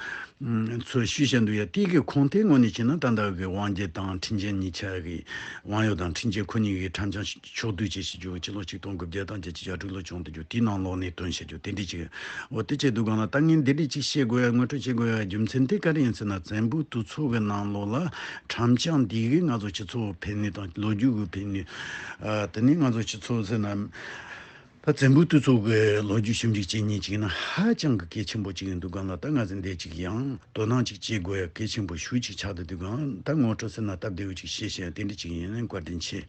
ཚོ་ཞུས་བཞིན་དུ་ཡ་དེ་གི་ཁོངས་དེ་དངོས་གནས་བྱས་ན་ད་ལྟ་གི་དབང་རྒྱལ་དང་ཁྲི་འཇིགས་གཉིས་ཆ་གི་དབང་ཡོད་དང་ཁྲི་འཇིགས་ཁོ་གཉིས་ཀྱི་ཁྲམ་བྱང་ཕྱོགས་བསྡུས་བྱེད་ཞུ་རྒྱུ་ཕྱི་ལོ་ཆིག་སྟོང་དགུ་བརྒྱ་དང་བརྒྱད་ཅུ་གྱ་དྲུག་ལོ་བྱུང་དུ་རྒྱུ་དེའི་ནང་ལོགས་ནས་བཏོན་བྱེད་རྒྱུ་དེ་འདྲ་ཅིག་འོ་དེ་བྱས་འདུག་གང་ན་ད་ངས་འདི་འདྲ་ཅིག་བཤད་དགོས་ཡ་ངོ་སྤྲོད་བྱེད་དགོས་ཡ་རྒྱུ་མཚན་དེ་ག་རེ་ཡིན་ཟེར་ན། བཙན་པོའི་དུས་ཚོད་ཀྱི་ནང་ལོགས་ལ་ཁྲམ་བྱང་འདི་གིས་ང་ཚོ་སྤྱི་ཚོགས་ཕན་ནུས་དང་ལོ་རྒྱུས་ཀྱི་ཕན་ནུས། ཨ་དེ་ནས་ང་ཚོ་སྤྱི་ཚོགས་ཟེར་ན། ད་བཙན་པོའི་དུས་ཚོད་ཀྱི་ལོ་རྒྱུས་ཞིབ་འཇུག་བྱེད་མཁན་ཅིག་ཡིན་ན་ཧ་ཅང་གི་གལ་ཆེན་པོ་ཅིག་ཡིན་འདུག་གང་ལ། ད་ང་ཚོ་འདི་ཅིག་ཡང་དོ་སྣང་ཅིག་བྱེད་དགོས་ཡ་གལ་ཆེན་པོ་ཞེ་ཅིག་ཆགས་བསྡད་འདུག་གང་། ད་ངོ་སྤྲོད་ཟེར་ན་སྟབས་བདེ་བོ་ཅིག་བཤད་བཤད་དེ་འདྲ་ཅིག་ཡིན། བཀའ་དྲིན་ཆེ།